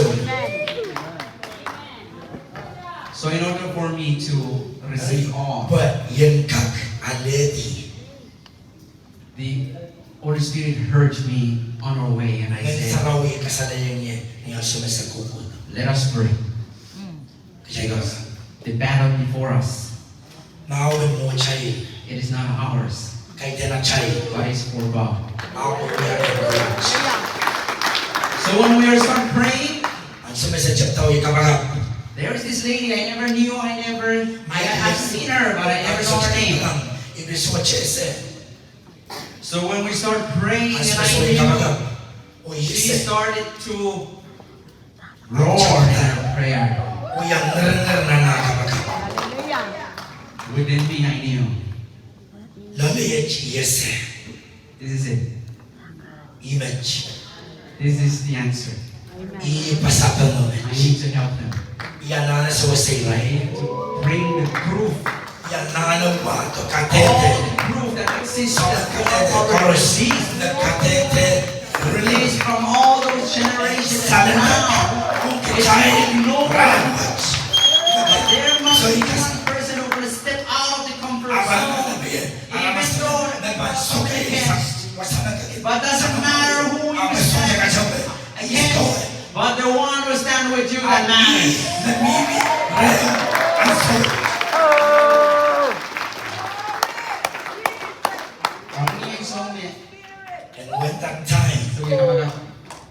So in order for me to receive all, pwe I en kak alehdi. The Holy Spirit heard me on our way, and I said, Ngehn Sarawi kasalehiong ie ni ansou me se kohkohdo. Let us pray. Because the battle before us, mwahu en mwohtail. It is not ours. Kaidehn atail. But it's for God. Ahpw wia en Koht. So when we are start praying, ansou me se tepda wie kapakap, there is this lady I never knew, I never, I, I've seen her, but I never know her name. So when we start praying, and I knew, she started to roar in her prayer. Within me, I knew. Loale iet I ese. This is it. Ih met. This is the answer. Ih pasapengo met. I need to help them. I anahne sewese irail. I need to bring the proof. I anahne wahdo kadehde. All the proof that exists, that we have already received, the kadehde released from all those generations. Now, it's ignored. But there must be one person who will step out of the comfort zone. Even though, but doesn't matter who you stand against, but the one who stand with you that matters. And when that time,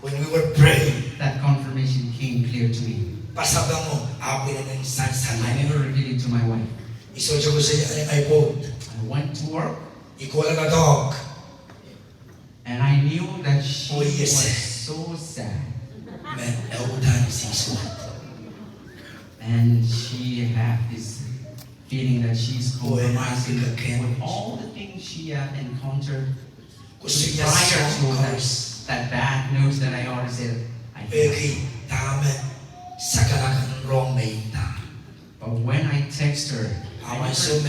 when we were praying, that confirmation came clear to me. Pasapengo ahpw inenen sansal. I never revealed it to my wife. I sohte koasoia ahi pwoud. I went to work. I kohla doadoahk. And I knew that she was so sad. Me e uhdahn sihs wet. And she had this feeling that she's compromising with all the things she had encountered prior to that, that bad news that I already said, I feel. Peki dahme sakanakan rong me I nda. But when I text her, I text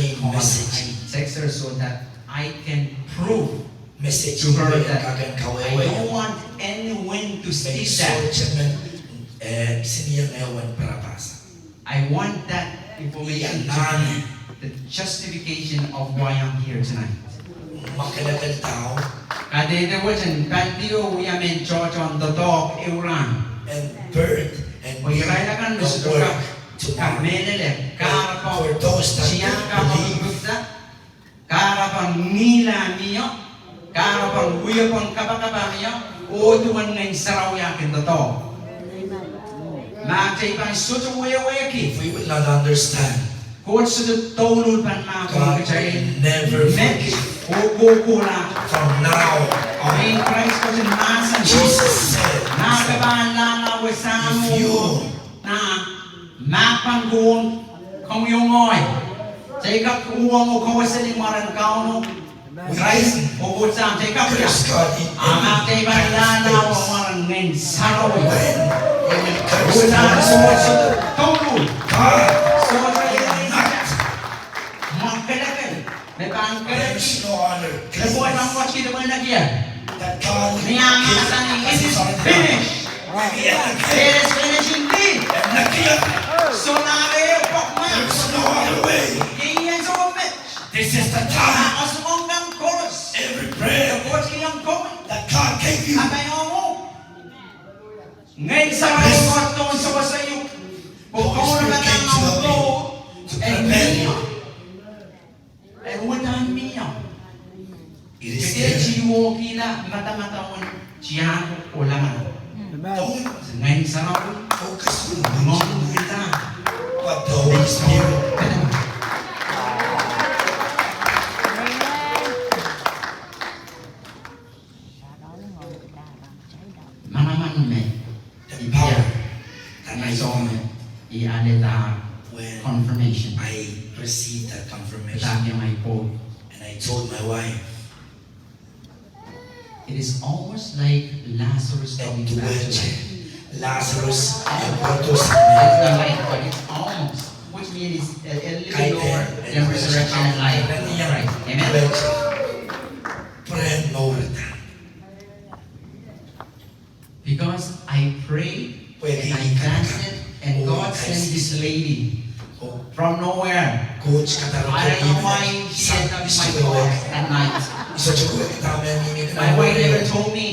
her so that I can prove to her that I don't want anyone to see that. I want that information to be the justification of why I'm here tonight. Kadehde wet en pahn wia mehn tohtohn doadoahk ehu rahn. Pwe irail akan me sohte kak kamehlele, kahrepe tiahk, kahrepe pwupwuda, kahrepe ngihl a mie, kahrepe wiepen kapakap a mie, oh duwen Ngehn Sarawi kin doadoahk. Ma kitail pahn sohte wehwehki, Koht sohte douluhl pahn mahkohng kitail met oh kohkohlahte. Mehn Krais ketin mahsanih, ma ke pahn lahlahwe Sahmo, na, ma ke pahn kohwong, komwi oh ngehi, kitail kak uhwong oh kaweseli mwaren Kauno Krais oh Koht Sahm, kitail kak wia. A ma kitail pahn lahlahwe mwaren Ngehn Sarawi, Koht Sahm, Koht sohte douluhl. Sohte, mwo kelekel me pahn kelehpw, me Koht pahn wehwehki depe nekier. Ni ah mahsanih, it is finished. It is finished indeed. Sohte ehu pwukoa. Iei ansou met. This is the time. Every prayer that God gave you. Ngehn Sarawi Koht tohn sewese uhk, pwe Kauno me pahn pwoudo en mie. En uhdahn mie. Kitail kak uhwongkihla madamadau en tiahk oh lamalam. Ngehn Sarawi, focus on the Holy Spirit. Manaman me I pil, I soh me I alehda confirmation. I received that confirmation. Padahkiong ahi pwoud. And I told my wife, it is almost like Lazarus coming back to life. Lazarus, it's not like, but it's almost, which means a, a little bit lower than resurrection and life. Right. Amen. Because I prayed and I fasted and God sent this lady from nowhere. I don't know why she ended up in my door at night. My wife never told me.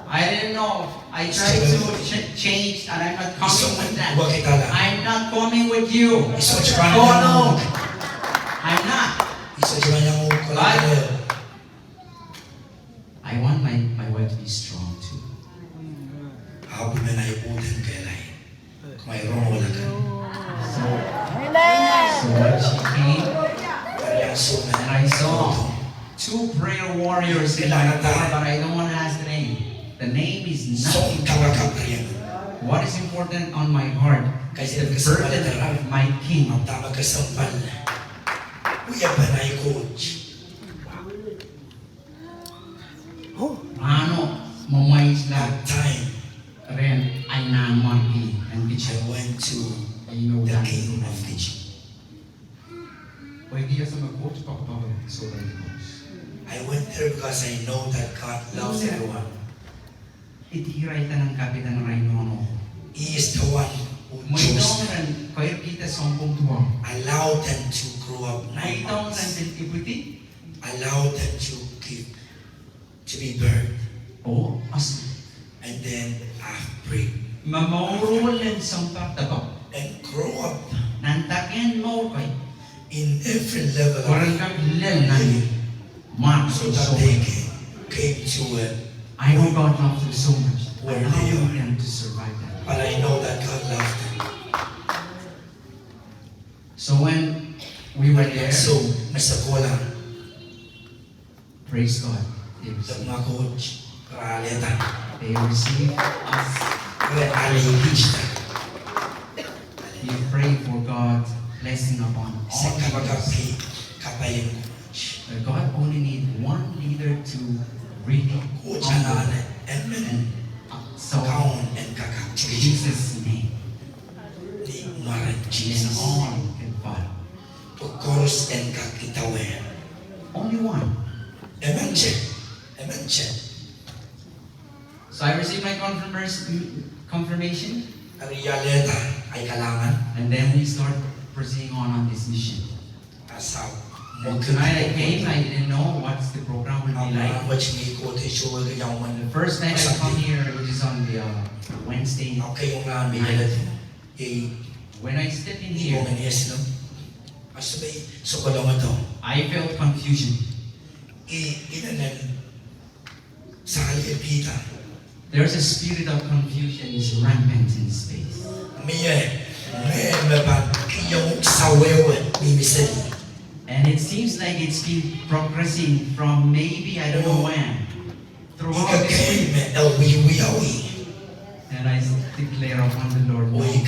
I didn't know. I tried to ch-, change, and I'm not coming with that. I'm not coming with you. Oh, no. I'm not. But I want my, my wife to be strong too. Ahpw I men ahi pwoud en kehlail. Kumwail rong ohlaka. So, so when she came, and I saw two prayer warriors in my car, but I don't want to ask the name. The name is nothing. What is important on my heart is the burden of my king. Rahno mwomwahla rehn ahi Nanmwarki en Kijipw. Pwehki I went there because I know that God loves everyone. He is the one who chose them, allow them to grow up, allow them to give, to be birth, and then have breed. And grow up in every level of life. So that they came, came to a, I know God loves them so much. But I know that God loves them. So when we were there, so, me se kohla. Praise God. They received, they received us. We pray for God's blessing upon all leaders. But God only need one leader to really humble and, uh, so in Jesus' name, then all can follow. Only one. So I received my confirmers-, confirmation. And then we start proceeding on, on this mission. And tonight I came, I didn't know what the program would be like. The first night I come here, which is on the, uh, Wednesday night. When I step in here, I felt confusion. There's a spirit of confusion is rampant in this space. And it seems like it's been progressing from maybe, I don't know when, throughout this week. And I declare upon the Lord, no, you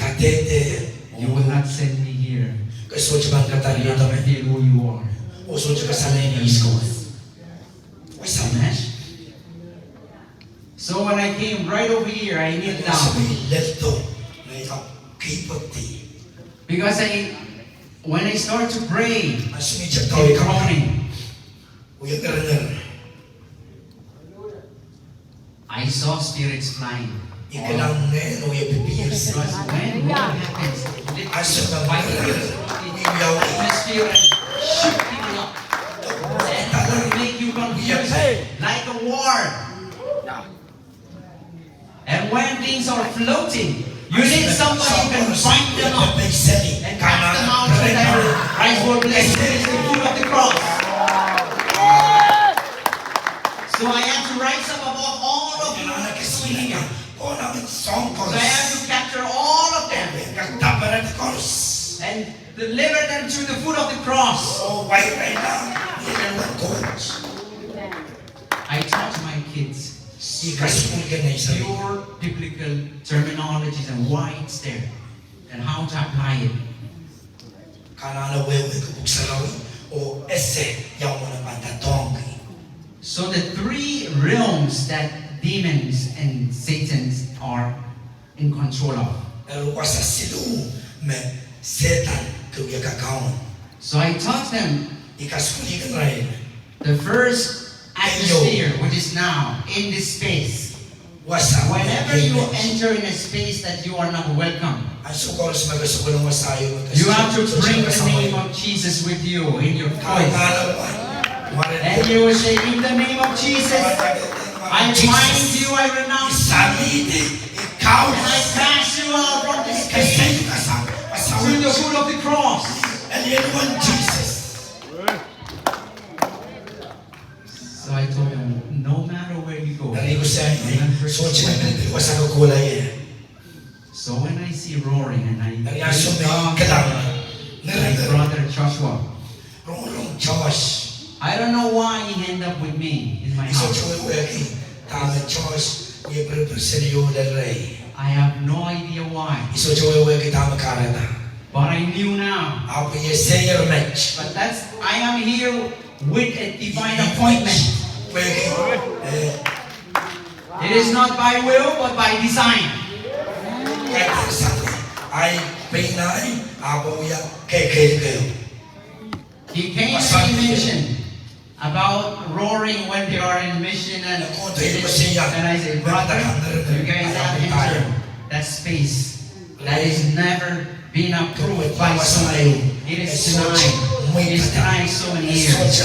will not send me here. I don't feel who you are. Amen. So when I came right over here, I kneel down. Because I, when I start to pray, in groaning, I saw spirits flying. Because when war happens, it lifts the atmosphere and shook people up. And it will make you confused, like a war. And when things are floating, you need somebody who can bind them up and cast them out so that Christ will bless you. It's the foot of the cross. So I have to rise up above all of you. So I have to capture all of them and deliver them to the foot of the cross. I taught my kids pure biblical terminologies and why it's there and how to apply it. So the three realms that demons and Satans are in control of. So I taught them the first atmosphere, which is now in this space. Whenever you enter in a space that you are not welcome, you have to bring the name of Jesus with you in your voice. And you will say, "In the name of Jesus, I bind you, I renounce you, and I cast you out from this space to the foot of the cross." So I told them, "No matter where you go, remember." So when I see roaring, and I praise God for my brother Joshua. Rongorong Josh. I don't know why he ended up with me in my house. I sohte wehwehki dahme Josh wie pirpir seli oh lel rei. I have no idea why. I sohte wehwehki dahme kahrehda. But I knew now. Ahpw I eseier met. But that's, I am here with a divine appointment. Wehwehki, eh, It is not by will, but by design. Ahi pein ahi, ahpw wia kekeirkeo. He came and he mentioned about roaring when they are in mission, and, and I say, "Brother, you guys have entered that space." That is never been approved by somebody. It is denied. It's denied so many years.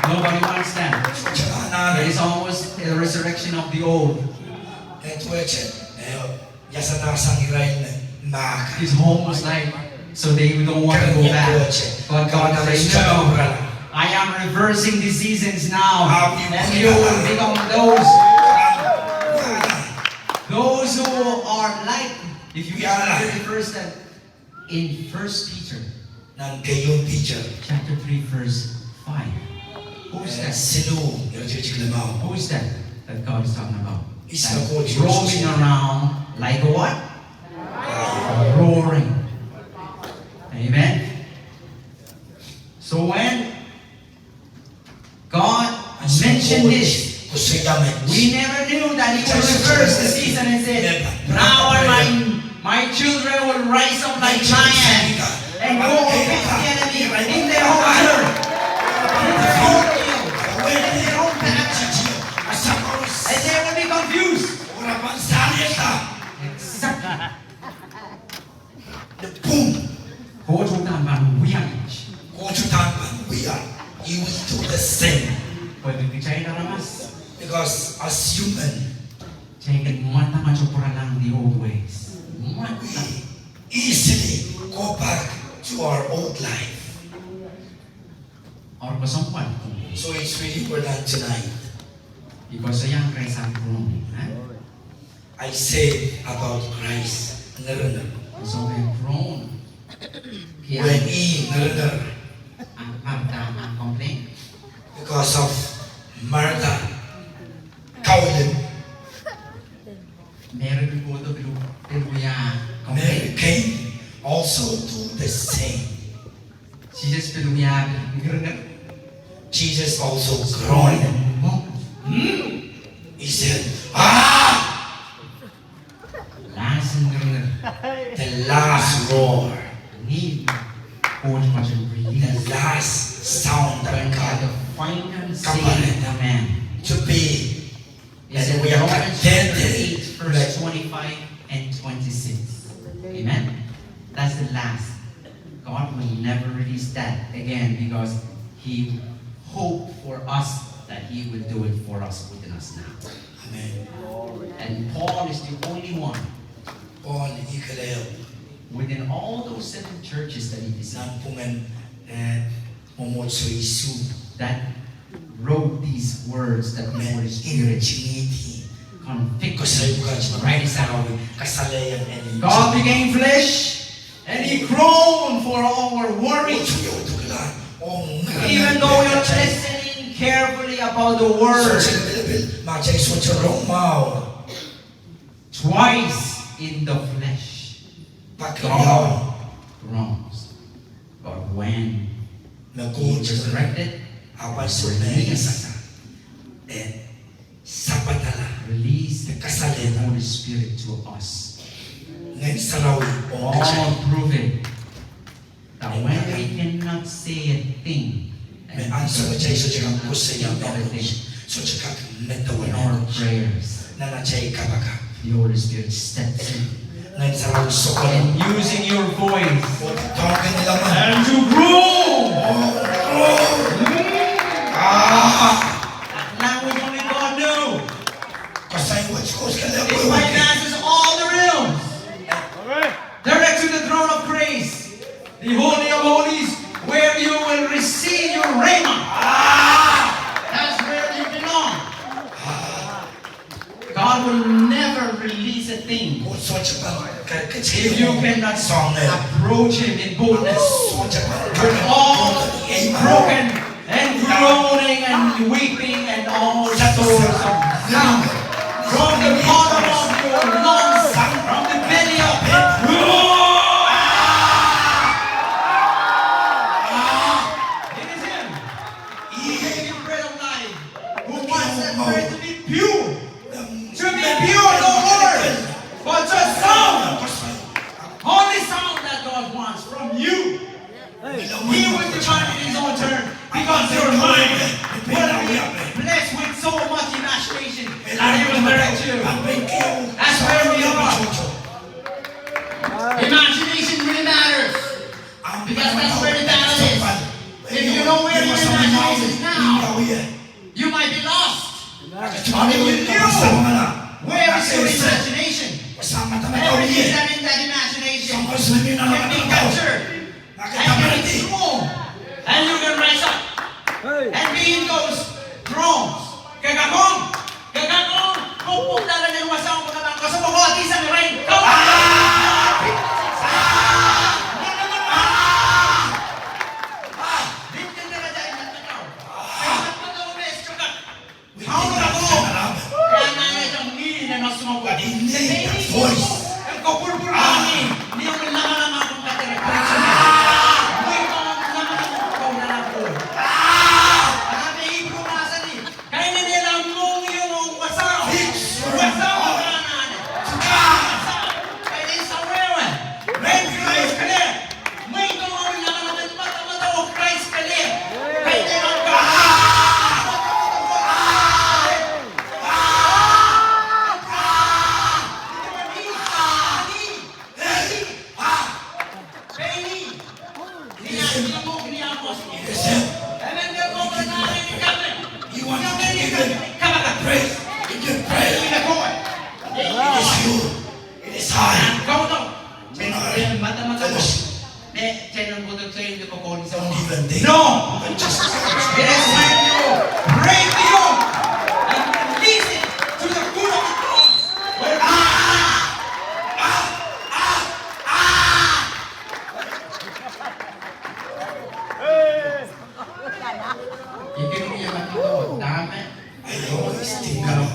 Nobody wants that. It is almost a resurrection of the old. His home was like, so they don't want to go back. But God said, "No, I am reversing the seasons now. And you will become those, those who are like," if you read the verse that in First Peter, nan keieun Peter chapter three, verse five. Who is that? Siluh, iretikitik limau. Who is that that God is talking about? That's roaming around like a what? Roaring. Amen. So when God mentioned this, we never knew that He would reverse the season and said, "Now my, my children will rise up like lions and go against the enemy in their own turf, in their own field, in their own patch, and they will be confused." Exactly. Boom. Koht uhdahn pahn wia. Koht uhdahn pahn wia. He will do the same. Pwehki kitail aramas, because as human, kitail kin mwadangete pwuralahng the old ways. Mwadang. We easily go back to our old life. Or kesempwal. So it's really important tonight. I koasoia Krais ahn Kroun, eh? I said about Christ, Ngirngir. So when Kroun, when he, Ngirngir, ah, ah, ah, complain. Because of Martha. Kaulin. Mary pil kohdo pil, pil wia complain. Mary came also do the same. Sises pil wia, pil ngirngir. Jesus also groaned. Hmm? He said, "Ah!" Last ngirngir. The last roar. Ni Koht ketin release. The last sound that God, the final say of the man. To be. Is in Romans chapter eight, verse twenty-five and twenty-six. Amen. That's the last. God will never release that again because He hoped for us that He will do it for us within us now. Amen. And Paul is the only one. Paul ikeleo. Within all those seven churches that he visited. Nan pwungen, eh, mwomwohdiso isuh. That wrote these words that the Holy Spirit convicted. Koasoai pwukat, right, kasalehiong. God became flesh and He groaned for our worry. Even though we are listening carefully about the word. Twice in the flesh, God groans. But when He resurrected, released, released the Holy Spirit to us. All proven that when we cannot say a thing, and answer, kitail sohte kak koasoia, sohte kak medewe in our prayers, nan atail kapakap, the Holy Spirit steps in. Ngehn Sarawi sohte. And using your voice. And to grow. That language only God knew. It bypasses all the realms. Direct to the throne of grace. The Holy of Holies, where you will receive your Rhema. That's where you belong. God will never release a thing. If you cannot approach him in boldness, with all broken and groaning and weeping and all sorts of sound, from the bottom of your lungs, from the belly of it. It is him. He gave you bread of life. Who wants that bread to be pure? To be pure, no words, but just sound. Only sound that God wants from you. He will divide in his own turn, because your mind will be blessed with so much imagination that he will direct you. That's where we are. Imagination really matters. Because that's where the battle is. If you know where your imagination is now, you might be lost. If you knew where is your imagination, everything that in that imagination can be captured and you can be strong and you can rise up and be in those thrones. Ke kak ong, ke kak ong, ke pwung dahla nan wasao, ke kak ong, ke sohte kohdi sang irail. Ke kak ong. Kaidehn ela mohngiong ong wasao. Wasao anahne. Wasao. Kaidehn sawehwe. Red flag clear. Mweidong ong lamalam en madamadau oh Krais clear. Kaidehn ong ka. You want to give him praise? Give him praise. It is you. It is I. Don't even think. No. Just it is when you break the yoke and release it to the foot of the cross. Where, ah, ah, ah. I always think about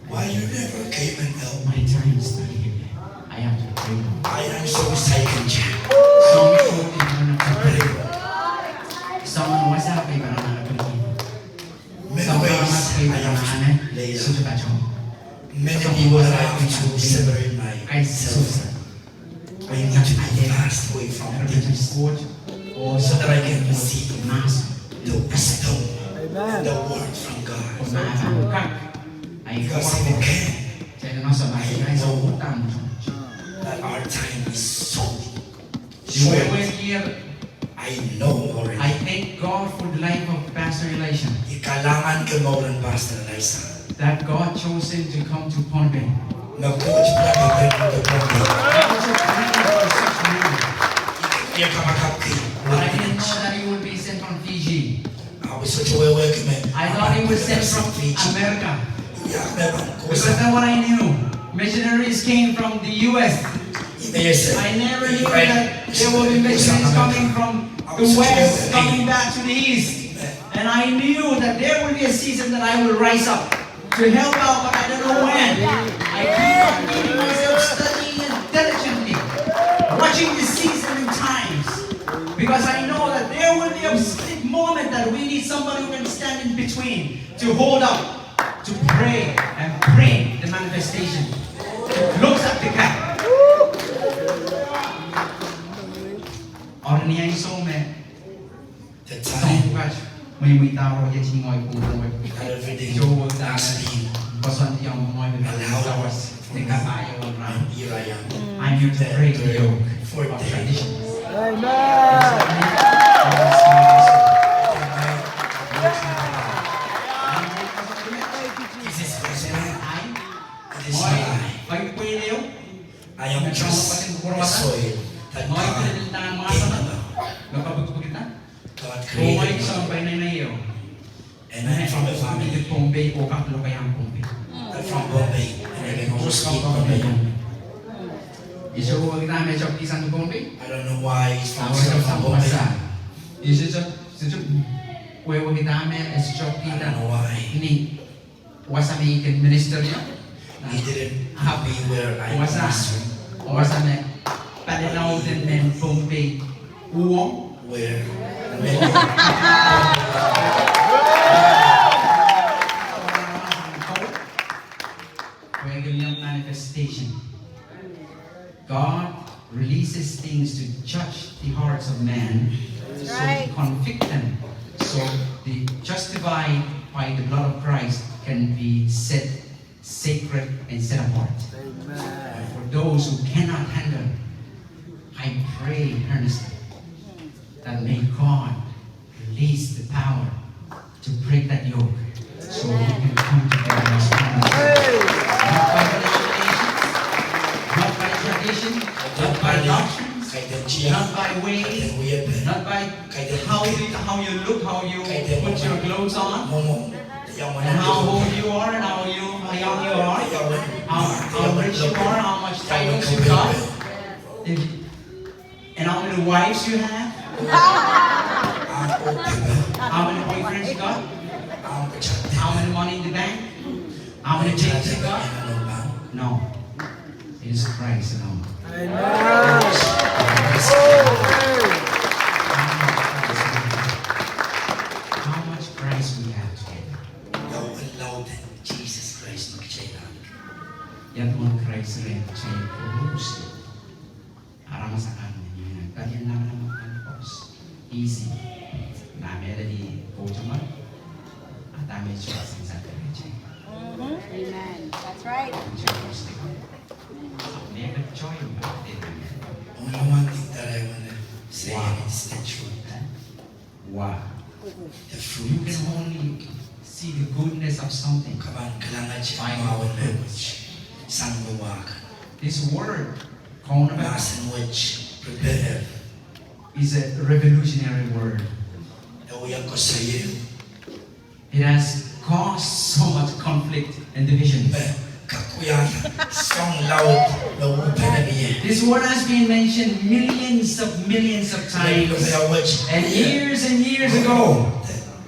why you never came and helped. My time is not here. I have to pray. I am so excited. Soahng sohte I pahn pray. Soahng wasa I pahn pray. Many ways I have to lay down. Many people that I have to separate myself. I need to be fast away from things so that I can receive the wisdom and the word from God. Because if you can, I know that our time is so short. I know already. I thank God for the life of Pastor Elisha. I kalahngan ki mour en Pastor Elisha. That God chose him to come to Pohnpei. Me Koht pil peki ih en kak Pohnpei. I kapakapki. But I didn't know that he would be sent from Fiji. Ahpw I sohte wehwehki me I thought he was sent from America. Because then what I knew, missionaries came from the U S. I never knew that there will be missionaries coming from the West, coming back to the East. And I knew that there will be a season that I will rise up to help out, but I don't know when. I keep on giving myself studying and diligently watching the season and times, because I know that there will be a split moment that we need somebody who can stand in between to hold up, to pray and bring the manifestation. It looks like the gap. Or ni ansou me The time. Soahng pwukat, mweimweidohr oh iet ngehi pwung wet. Everything has been allowed. Koasoandi ong ngehi me allowed. Sawas, from nika paio ong rahn. Here I am. I'm here to break the yoke of traditions. Amen. This is President. It is not I. I am just a soil that God gave me. God created me. And I'm from a family. I sohte wehwehki dahme e sohte kihsang Pohnpei. I don't know why he's from South Pohnpei. I sohte, sohte wehwehki dahme e sohte kihsang. I don't know why. Ni wasa me I kin minister ie. He didn't have me where I was ministering. Wasa me pali lauden mehn Pohnpei uhwong. Where the men. Where the young manifestation. God releases things to judge the hearts of men, so to convict them, so the justified by the blood of Christ can be set sacred and set apart. Amen. For those who cannot handle, I pray earnestly that may God release the power to break that yoke so we can come together as one. Not by denominations, not by tradition, not by doctrines, not by ways, not by how you, how you look, how you put your clothes on, and how old you are, and how you, how young you are, how, how rich you are, how much titles you got. If And how many wives you have? How many boyfriends you got? How many money in the bank? How many things you got? No. It is Christ alone. Amen. How much Christ we have together? Iet mwohn Christ rehn kitail koaros. Aramas akan me mie nan palien lamalam akan koaros. Easy. Ma mehlel I pwoutomwei, a dahme I sohte sehse. Amen. That's right. Mie katohwan. Only one thing that I want to say is the truth. Wow. The fruit. You can only see the goodness of something by the fruit. Sang me wahk. This word, kaunopada, mahsen wet, prepare, is a revolutionary word. E wia koasoaia. It has caused so much conflict and division. Me kak wiahda soang laud me wupene mie. This word has been mentioned millions of millions of times and years and years ago.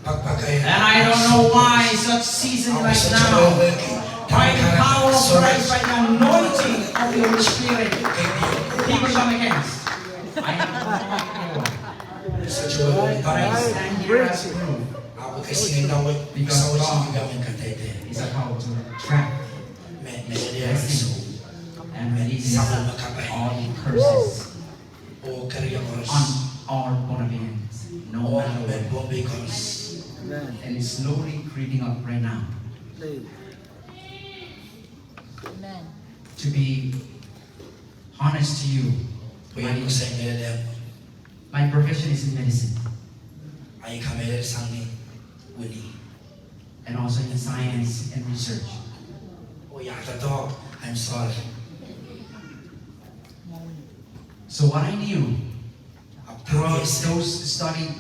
And I don't know why such season right now, by the power of Christ, by the anointing of the Holy Spirit, people come against. I have no idea why. But I stand here as proof. Because God is about to trap blessing and release all the curses on all Pohnpeians, no matter what. And it's slowly creeping up right now. Amen. To be honest to you, my profession is in medicine. Ahi kamehlel sang ni wini. And also in science and research. Oh yeah, the dog. I'm sorry. So what I knew throughout those study,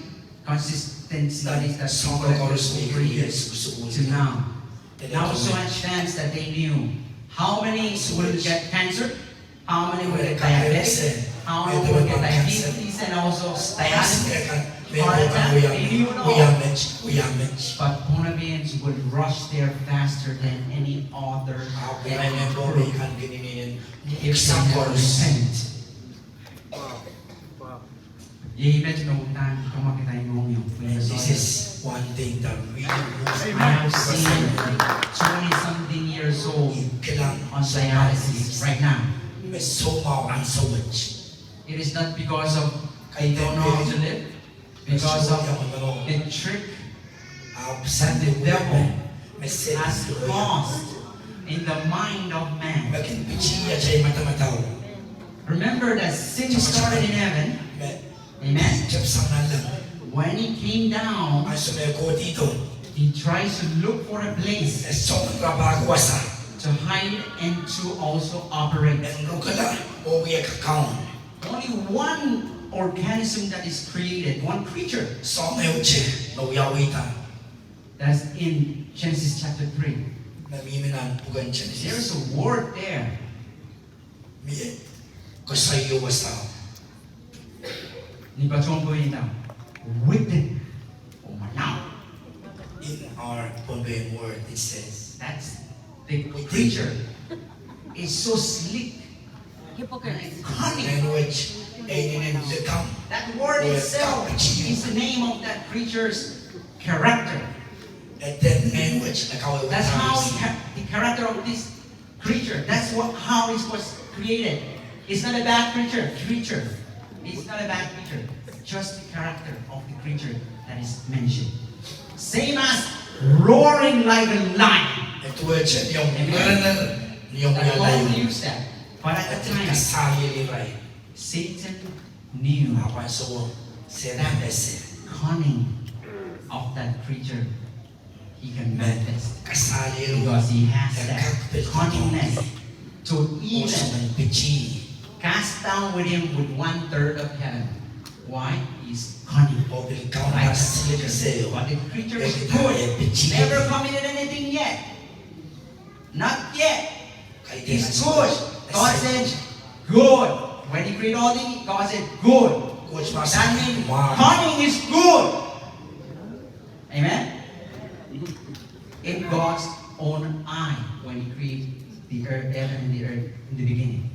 consistent studies that people have done over years to now, now so much chance that they knew how many will get cancer, how many will get diabetes, how many will get diabetes and also dialysis, heart attack, they knew it all. But Pohnpeians will rush there faster than any other ethnic group if they don't repent. Wow. Wow. Iei met me uhdahn kamwakid ahi mohngiong. This is one thing that really moves me. I have seen twenty something years old on dialysis right now. Me soumwahu ansou wet. It is not because of they don't know how to live, because of the trick that the devil has caused in the mind of man. Remember that sin started in heaven. Amen. When he came down, he tries to look for a place to hide and to also operate. Only one organism that is created, one creature. That's in Genesis chapter three. There is a word there. Koasoaio wasao. Ni patohwan pweida, within, oh, manau. In our Pohnpeian word, it says, that's the creature is so slick. Hypocrite. Cunning. Language, eh, in, in the tongue. That word itself is the name of that creature's character. And then language, like how it was. That's how the cha-, the character of this creature. That's what, how it was created. It's not a bad creature. Creature. It's not a bad creature. Just the character of the creature that is mentioned. Same as roaring like a lion. Amen. That was used that. But at the time, Satan knew that cunning of that creature, he can manifest. Because he has that cunningness to even cast down with him with one third of heaven. Why? He's cunning. Right? But the creature is good. Never committed anything yet. Not yet. He's good. God said, "Good." When he created all things, God said, "Good." That means cunning is good. Amen? In God's own eye, when he created the earth, heaven and the earth in the beginning.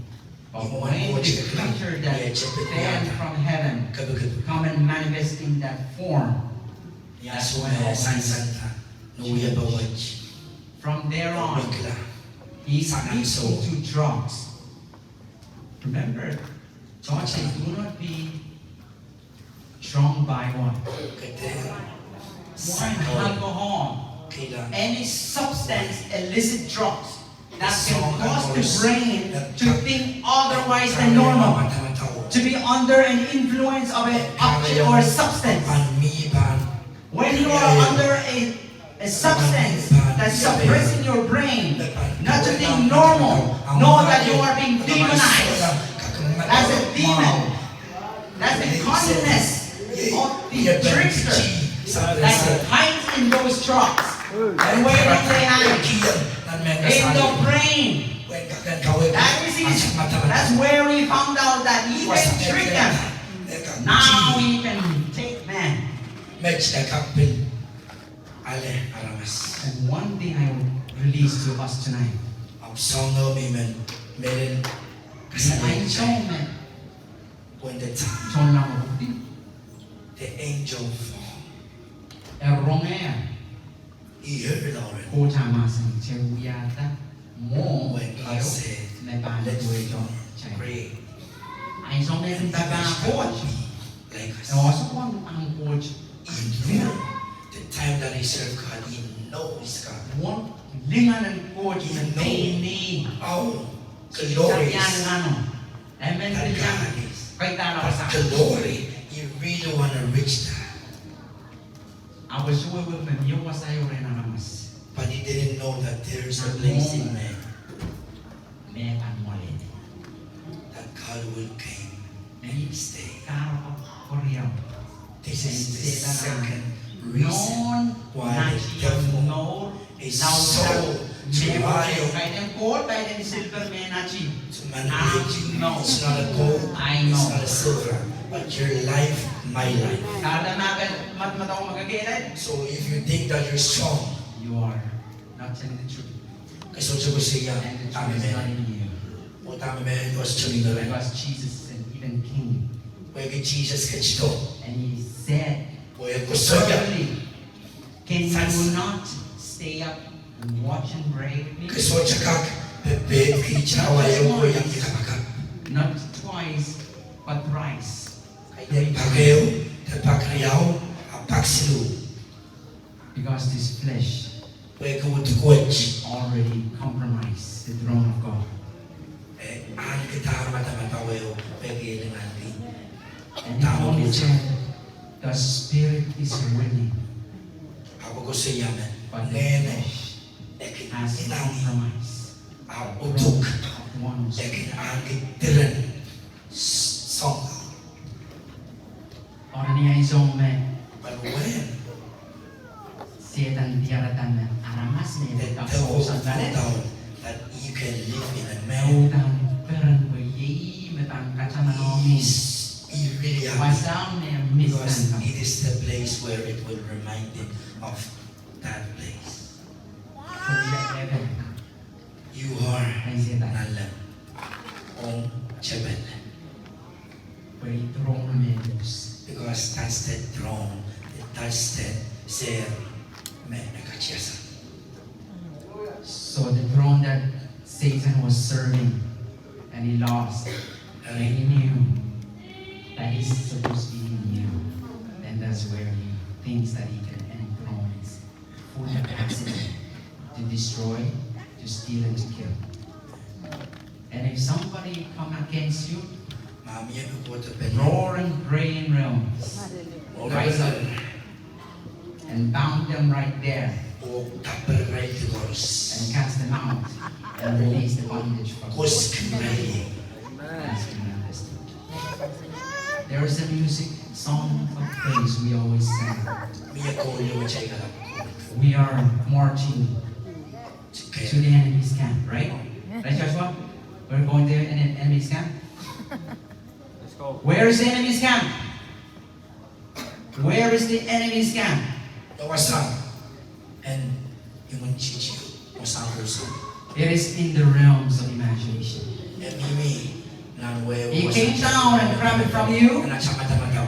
But when the creature that fell from heaven come and manifest in that form, that's when all things From there on, he slipped into drugs. Remember, God said, "Do not be drunk by what? Wine, alcohol, any substance, illicit drugs that can cause the brain to think otherwise than normal, to be under an influence of an object or a substance." When you are under a, a substance that's suppressing your brain, not to think normal, know that you are being demonized. That's a demon. That's the cunningness of the trickster that hides in those drugs. And where does he hide? In the brain. That is his, that's where he found out that he can trick them. Now he can take man. Met e kak pil ale aramas. And one thing I would release to us tonight. Ahpw soahng me I men mehlel kasalehiong me. When the time, tohnleng, the angel fall. E rongehr. He heard already. Koht ah mahsanih, "Kitail wiahda mwohmw." When God said, "Let's pray." Ansou me e pahn pahn Koht, like us. E sohte pahn ahn Koht. He knew the time that he served God. He knows God. Mwohn lingan en Koht, he knows how glorious that God is. Amen. But glory, he really want to reach that. Ahpw e sohte wehwehki me mie wasaio rehn aramas. But he didn't know that there is a place in man. Me pahn mwoalen. That God will come and stay. This is the second reason why the devil is so trying to manipulate you. It's not a gold, it's not a silver, but your life, my life. So if you think that you're strong, you are not telling the truth. Ke sohte koasoia dahme mehlel. And the truth is not in you. Oh dahme mehlel, ke sohte mehlel. Because Jesus is an even king. Pwehki Sises ketido. And he said, oh e koasoia, early, "Can you not stay up and watch and pray with me?" Ke sohte kak pepehdki, tawai oh kohieng ni kapakap. Not twice, but thrice. Kaidehn pak ehu, de pak riau, ahpw pak siluh. Because this flesh, pwehki uhduk wet, already compromised the throne of God. E ahneki madamadau ehu, pwehki e linganki. And Paul said, "The spirit is willing, ahpw e koasoia me, but the flesh has compromised the throne of one who speaks." Ahpw uhduk e kin ahneki diren soang. Eri ni ansou me, but when Sehdan diarada me aramas me, the devil thought that he can live in a man, e pahn peren pwe iei me Pahn katamanohng ih. He really happy. Wasa me mihmi. Because it is the place where it will remind him of that place. Kowe heaven. You are nanleng. Ong tepel. Pwe ih throne me Koht. Because that's the throne, that's the seer me e katiasang. So the throne that Satan was serving and he lost, and he knew that he's supposed to be in you, then that's where he thinks that he can enthrone his full capacity to destroy, to steal, and to kill. And if somebody come against you, ma mie me kohdo pelien, roar and bray in realms. Hallelujah. Rise up and bound them right there. Oh kapere irail koaros. And cast them out and release the bondage from koski irail. Amen. There is a music, song of praise we always sing. Mie koul me kitail kalap. We are marching to the enemy's camp, right? Right, Joshua? We're going to the en-, enemy's camp? Let's go. Where is the enemy's camp? Where is the enemy's camp? Wasa en imwintihti, wasa koaros. It is in the realms of imagination. E mihmi nan wehwe. He came down and grabbed it from you. Nan atail madamadau.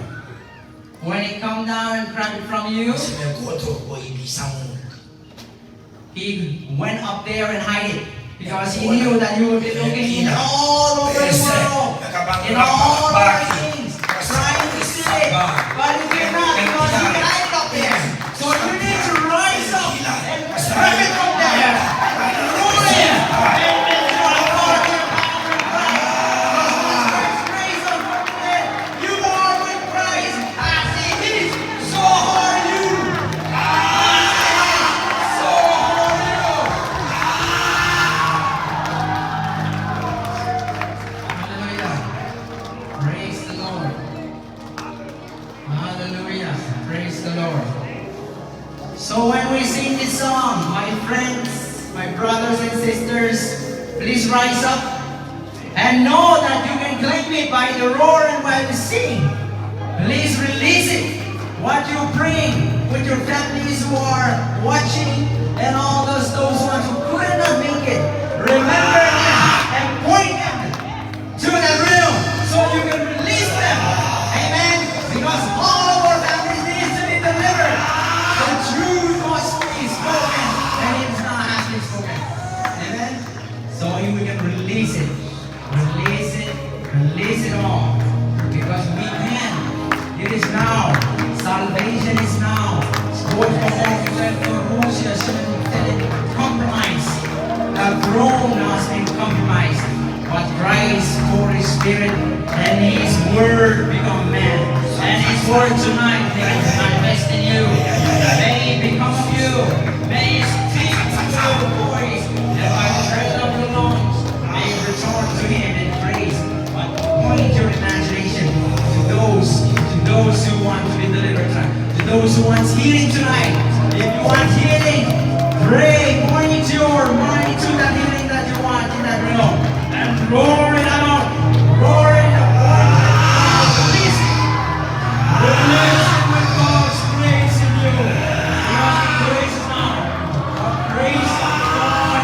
When he come down and grab it from you, he went up there and hide it because he knew that you would be looking in all over the world, in all over things, trying to steal it. But you did not, because you can hide it up there. So you need to rise up and grab it from there and rule it. And you are Lord, you are power, you are might. Because when Christ raised up from the dead, you are with Christ as he is. So are you. So are you. Hallelujah. Praise the Lord. Hallelujah. Praise the Lord. So when we sing this song, my friends, my brothers and sisters, please rise up and know that you can claim it by the roar and by the sing. Please release it. What you bring with your families who are watching and all those, those ones who could not make it, remember them and point them to that realm so you can release them. Amen. Because all of our families needs to be delivered. The truth must be spoken, and it is not has been spoken. Amen. So you can release it. Release it. Release it all. Because we can. It is now. Salvation is now. Koht komour, komour, compromise. The throne has been compromised. But Christ poured his Spirit and his word become man. And his word tonight may manifest in you. May it become of you. May it speak to your voice. And by the breath of your lungs, may it return to him in praise. But point your imagination to those, to those who want to be delivered tonight, to those who want healing tonight. If you want healing, pray, point your mind to that healing that you want in that realm. And roar it out. Roar it out. Release it. Release it with God's grace in you. God's grace is now. The grace of God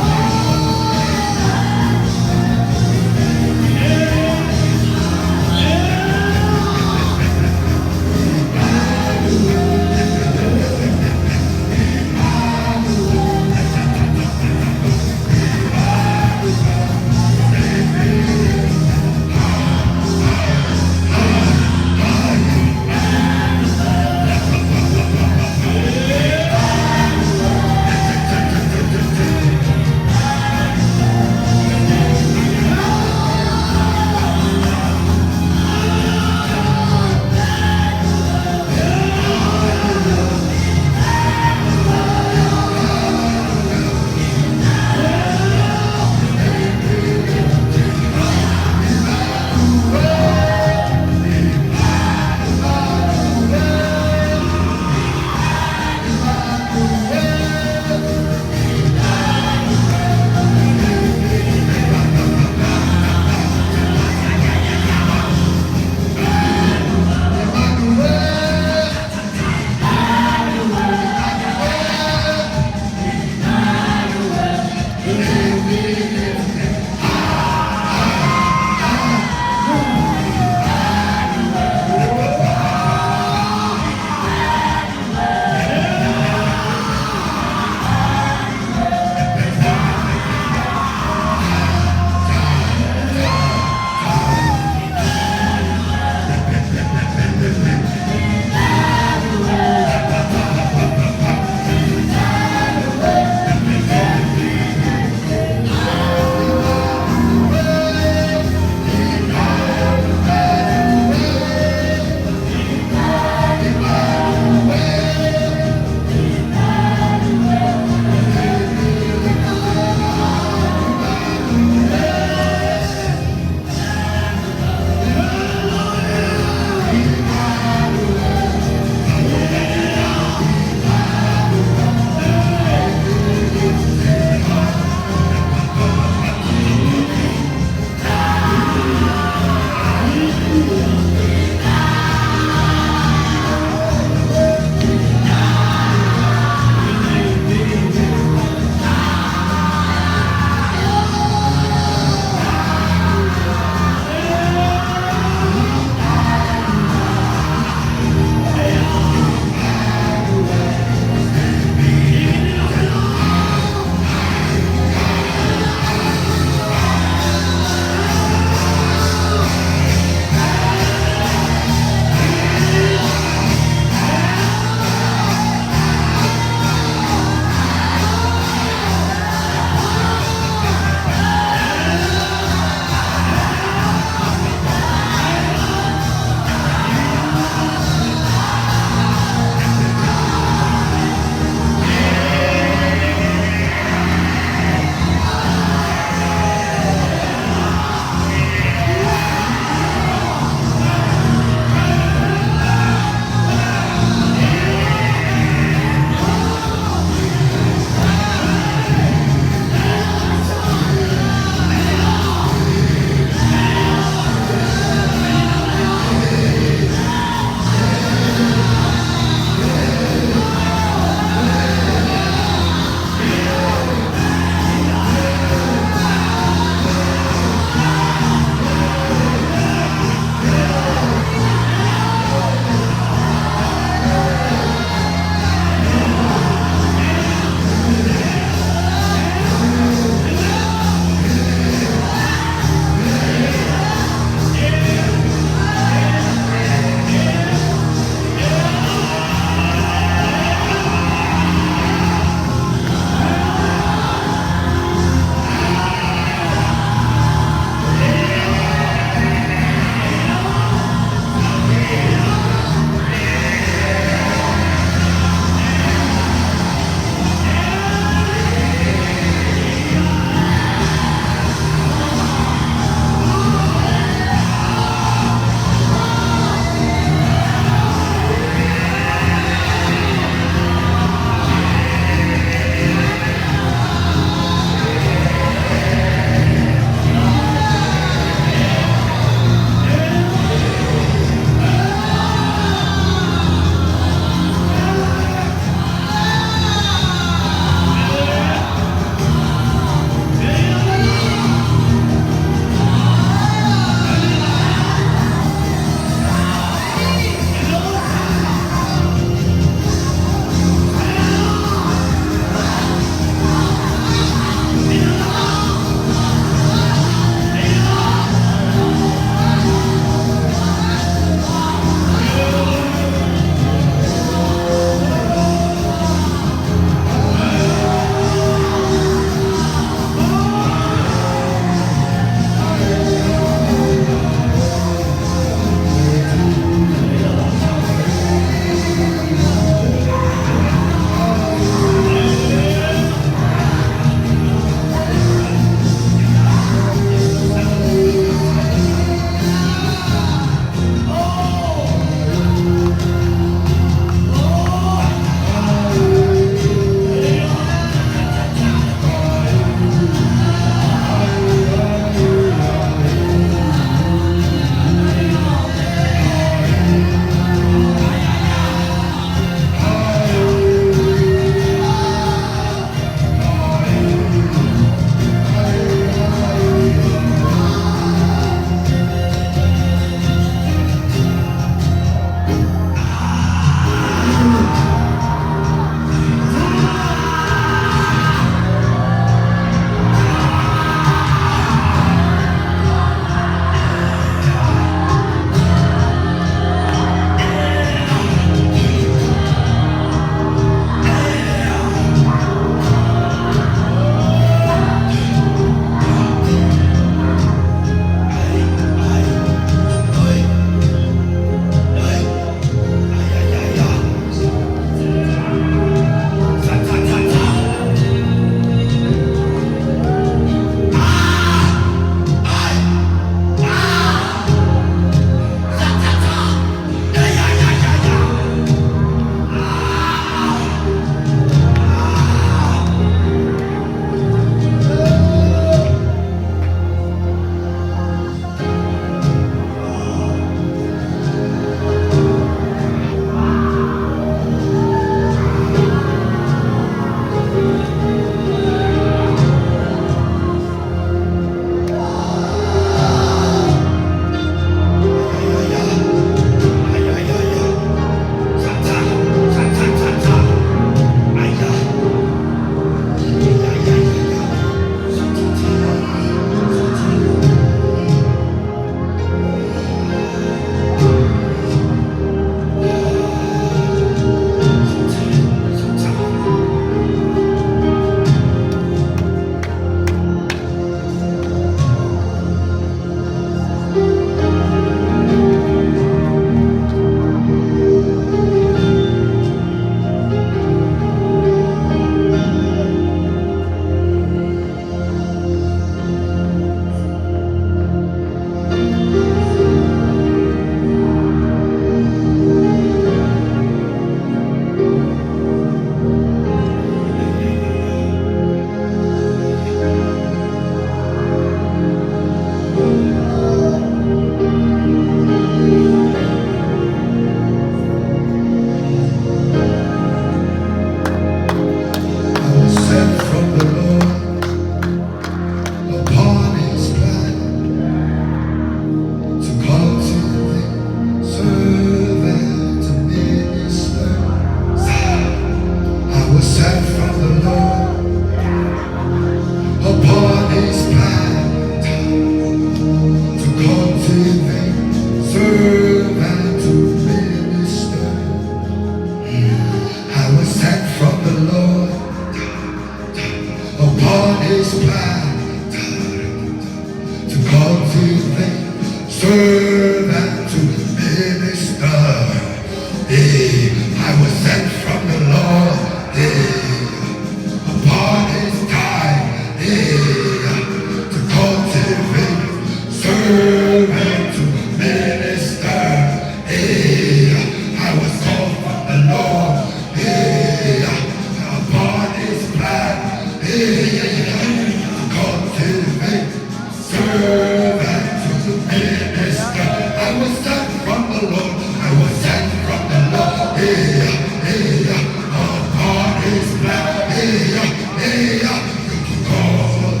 From the Lord, I was sent from the Lord. Hey, hey, upon his plan. Hey, hey, to call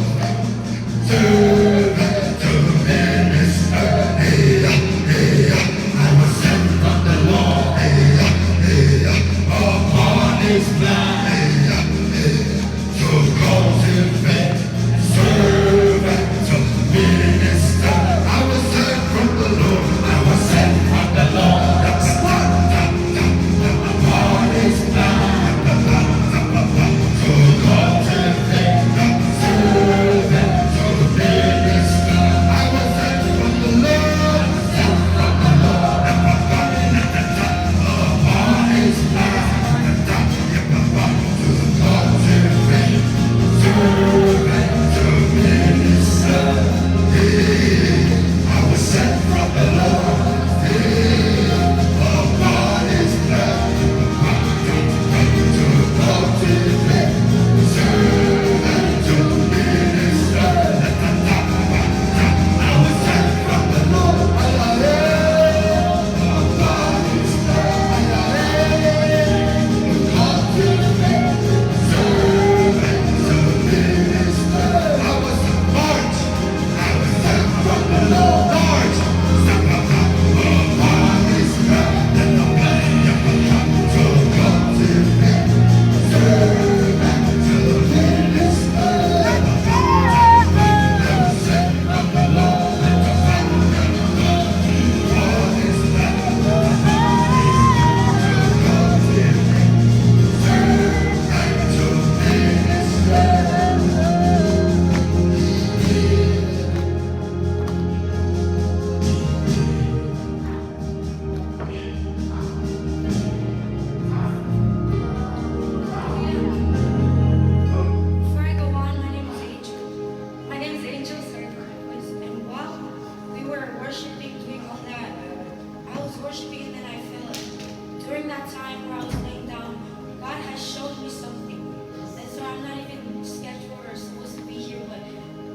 servant to minister. Hey, hey, I was sent from the Lord. Hey, hey, upon his plan. Hey, hey, to cultivate, serve and to minister. I was sent from the Lord. I was sent from the Lord. Upon his plan. To cultivate, serve and to minister. I was sent from the Lord. Sent from the Lord. Upon his plan. Before I go on, my name is Angel. My name is Angel, sorry for my voice. And while we were worshiping, doing all that, I was worshiping and then I fell. During that time where I was laying down, God has shown me something. And so I'm not even scheduled or supposed to be here, but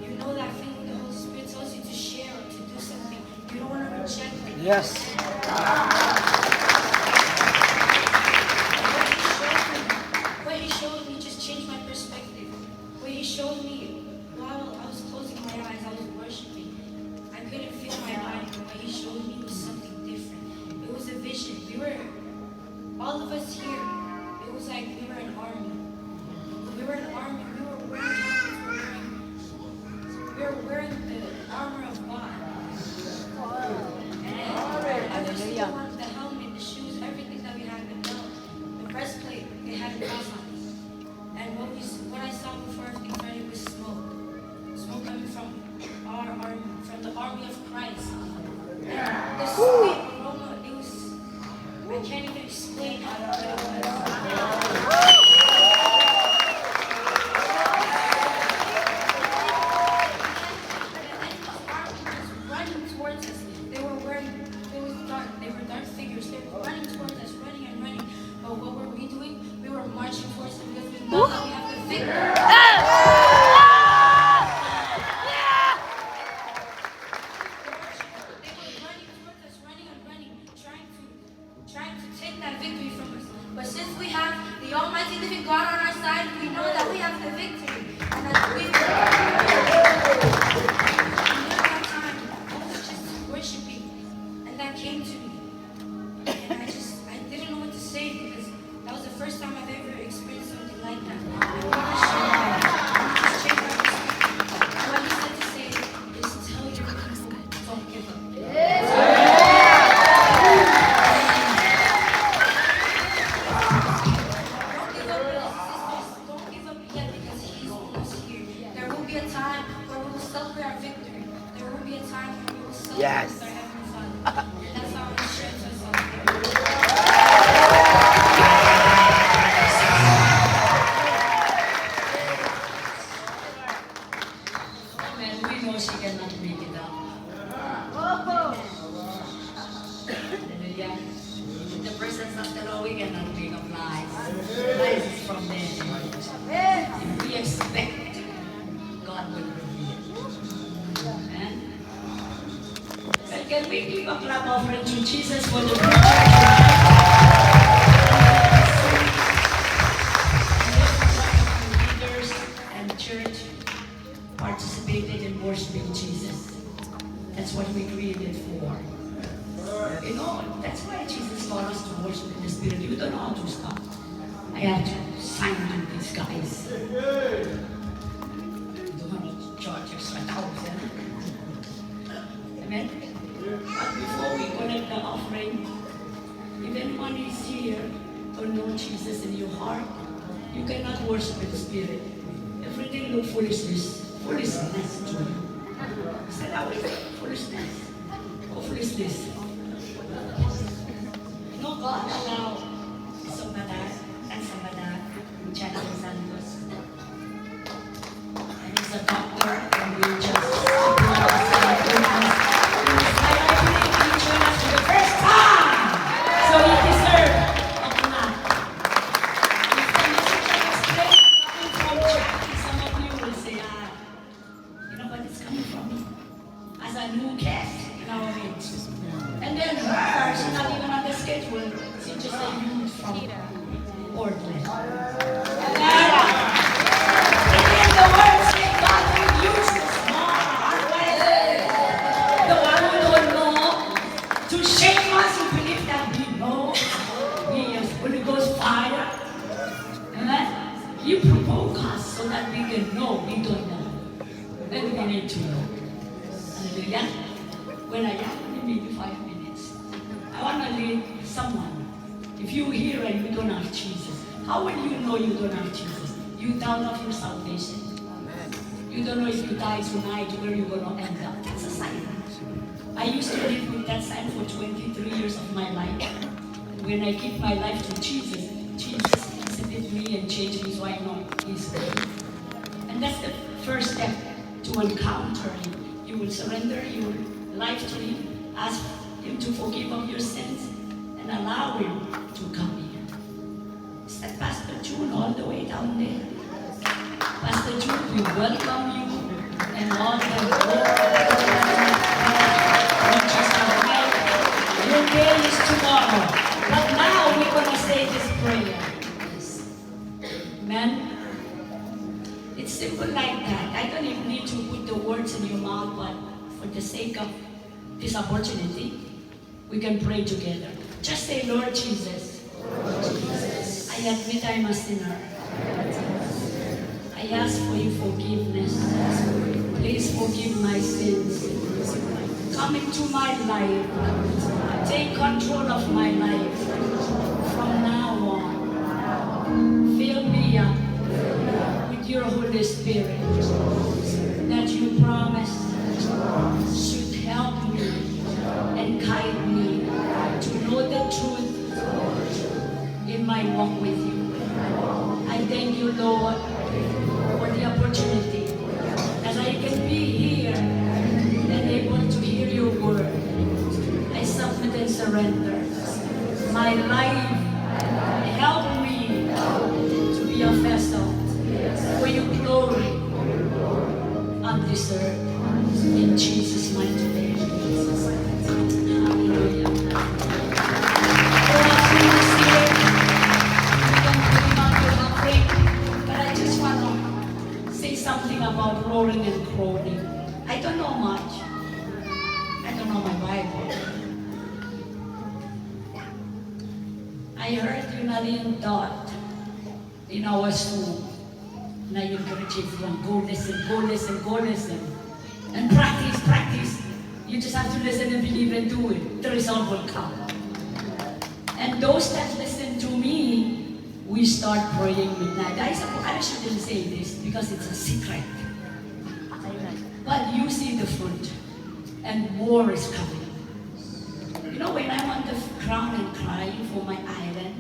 you know that feeling the Holy Spirit tells you to share or to do something. You don't want to reject it. Yes. What he showed me, what he showed me just changed my perspective. What he showed me while I was closing my eyes, I was worshiping. I couldn't feel my body, but what he showed me was something different. It was a vision. We were, all of us here, it was like we were an army. We were an army. We were wearing helmets. We were wearing, we were wearing the armor of God. And every single one, the helmet, the shoes, everything that we had, the belt, the breastplate, they had a cross on it. And what we s-, what I saw before everything started was smoke. Smoke coming from our army, from the army of Christ. And the sweet aroma, it was, I can't even explain how good it was. And then this army was running towards us. They were wearing, it was dark, they were dark figures. They were running towards us, running and running. But what were we doing? We were marching towards them because we know that we have the victory. They were running towards us, running and running, trying to, trying to take that victory from us. But since we have the Almighty living God on our side, we know that we have the victory. And that we will. And during that time, I was just worshiping, and that came to me. And I just, I didn't know what to say because that was the first time I've ever experienced something like that. And God showed me, and it just changed my perspective. And what he said to say is, tell your people, don't give up. Don't give up, brothers and sisters. Don't give up yet because he's almost here. There will be a time where we will celebrate our victory. There will be a time when we will celebrate with our Heavenly Father. That's how I share to us all. Amen. We know she cannot make it up. Hallelujah. The presence of the Lord, we cannot make up lies. Lies is from man. If we expect, God will reveal. Amen. Second Give a clap offering to Jesus for the preacher tonight. Leaders and church participated in worshiping Jesus. That's what we created for. You know, that's why Jesus called us to worship in the Spirit. You don't know how to stop. I have to sign to these guys. You don't want to charge extra thousand. Amen. But before we collect the offering, if anyone is here, don't know Jesus in your heart, you cannot worship in spirit. Everything look foolishness, foolishness to you. Say that with me, foolishness. Oh, foolishness. No, God allow some of that and some of that. Checking Santos. And he's a doctor, and we just applaud him. He was highlighting each of us for the first time. So he deserves a clap. If the message I explained coming from Jackie, some of you will say, "Ah, you know what is coming from me?" As a new guest in our midst. And then her, she's not even on the schedule. She's just a youth from Portland. And then the word said God will use the small, hardworking, the one who don't know, to shame us who believe that we know. We have Holy Ghost fire. Amen. He provoke us so that we can know we don't know. Then we need to know. Hallelujah. Well, I have only maybe five minutes. I want to lead someone. If you here and you don't have Jesus, how will you know you don't have Jesus? You doubt of your salvation. You don't know if you die tonight where you're going to end up. That's a sign. I used to live with that sign for twenty-three years of my life. When I give my life to Jesus, Jesus visited me and changed me, so I know His way. And that's the first step to encounter Him. You will surrender your life to Him, ask Him to forgive of your sins, and allow Him to come in. Is that Pastor June all the way down there? Pastor June, we welcome you and all the preachers are right. Your day is tomorrow. But now we're gonna say this prayer. Amen. It's simple like that. I don't even need to put the words in your mouth, but for the sake of this opportunity, we can pray together. Just say, "Lord Jesus, I admit I'm a sinner. I ask for your forgiveness. Please forgive my sins. Come into my life. Take control of my life from now on. Fill me up with your Holy Spirit that you promised should help me and guide me to know the truth in my walk with you. I thank you, Lord, for the opportunity that I can be here and able to hear your word. I submit and surrender my life. Help me to be a vessel for your glory on this earth. In Jesus' mighty name." Hallelujah. But I just want to say something about roaring and groaning. I don't know much. I don't know my Bible. I heard Yunalin taught in our school. And I encourage everyone, go listen, go listen, go listen. And practice, practice. You just have to listen and believe and do it. The result will come. And those that listen to me, we start praying midnight. I, supp- I shouldn't say this because it's a secret. But you see the fruit. And war is coming. You know, when I'm on the ground and crying for my island,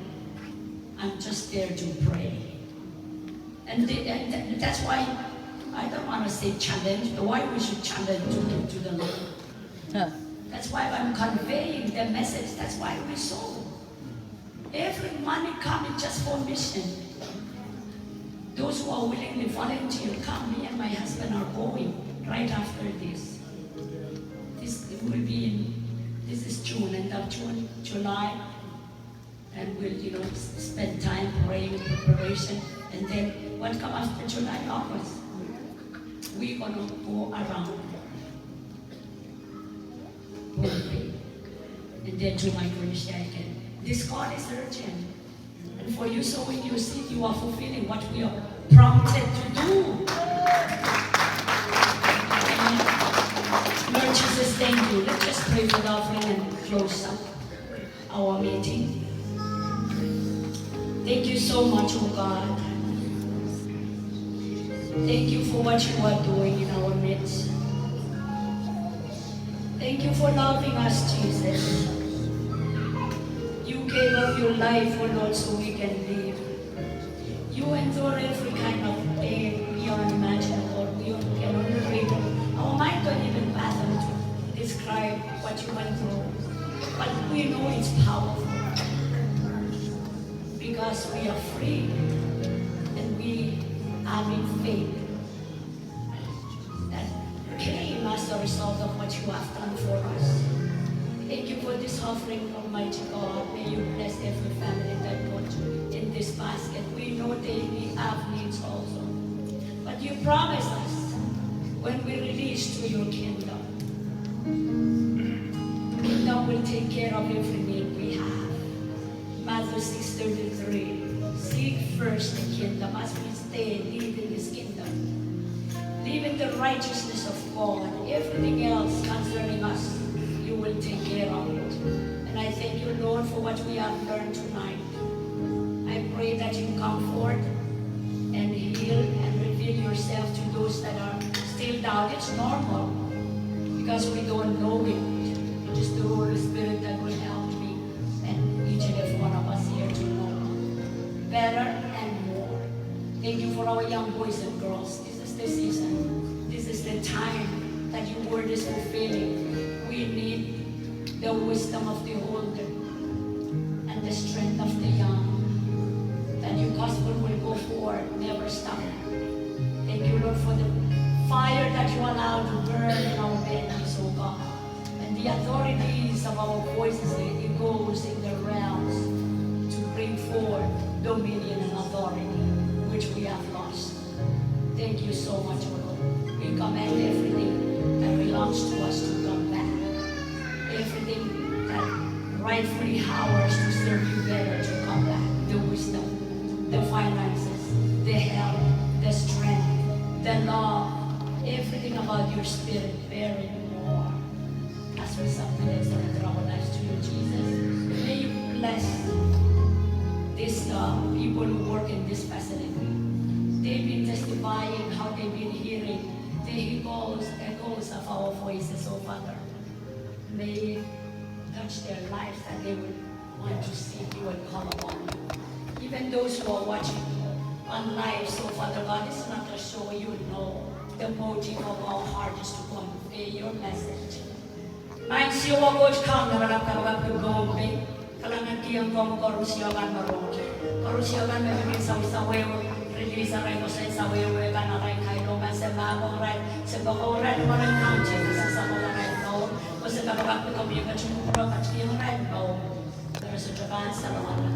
I'm just there to pray. And, the, and th- that's why I don't want to say challenge, but why we should challenge to, to, to the Lord. Huh. That's why I'm conveying the message. That's why we sow. Every money coming just for mission. Those who are willingly volunteer, come. Me and my husband are going right after this. This will be in This is June, end of June, July, and we'll, you know, s-, spend time praying, preparation, and then what come after July? August. We're gonna go around Pohnpei, and then to Micronesia again. This call is urgent. And for you sowing your seed, you are fulfilling what we are prompted to do. Lord Jesus, thank you. Let's just pray for the offering and close up our meeting. Thank you so much, oh God. Thank you for what you are doing in our midst. Thank you for loving us, Jesus. You gave up your life, oh Lord, so we can live. You endure every kind of pain beyond imaginable. We can only read. Our mind don't even fathom to describe what you went through. But we know it's powerful because we are free and we are in faith that came as a result of what you have done for us. Thank you for this offering, Almighty God. May you bless every family that put in this basket. We know they need, have needs also. But you promise us when we release to your kingdom, kingdom will take care of every need we have. Matthew six thirty-three, seek first the kingdom. As we stay, live in this kingdom, live in the righteousness of God. Everything else concerning us, you will take care of it. And I thank you, Lord, for what we have learned tonight. I pray that you comfort and heal and reveal yourself to those that are still down. It's normal because we don't know it. It is the Holy Spirit that will help me and each and every one of us here to know better and more. Thank you for our young boys and girls. This is the season. This is the time that your word is fulfilling. We need the wisdom of the old and the strength of the young, that your gospel will go forward, never stop. Thank you, Lord, for the fire that you allow to burn in our bellies, oh God. And the authorities of our voices, it goes in the realms to bring forth dominion and authority, which we have lost. Thank you so much, oh Lord. We command everything that belongs to us to come back. Everything that rightfully ours to serve you better to come back. The wisdom, the finances, the health, the strength, the love, everything about your spirit, bearing more. As we submit and surrender our lives to you, Jesus, may you bless these, uh, people who work in this facility. They've been testifying how they've been hearing the echoes, echoes of our voices, oh Father. May it touch their lives that they will want to seek you and call upon you. Even those who are watching on live, so Father God, it's not a show, you know the motive of our heart is to convey your message. Maing Siohwa Koht, Kaun Lapalap, kapakapki Pohnpei, kalahngan kihong komwi koaros kan me rohng, koaros kan me pil sawisawi, release arail koasoan sawisawi kan, arail kailong kan, semahko arail, semahko arail, mwoalen Kaun Sises, sapwung arail mour. Koaros kapakapki komwi en ketin kupwurki arail mour. Koaros sohte pahn salongala.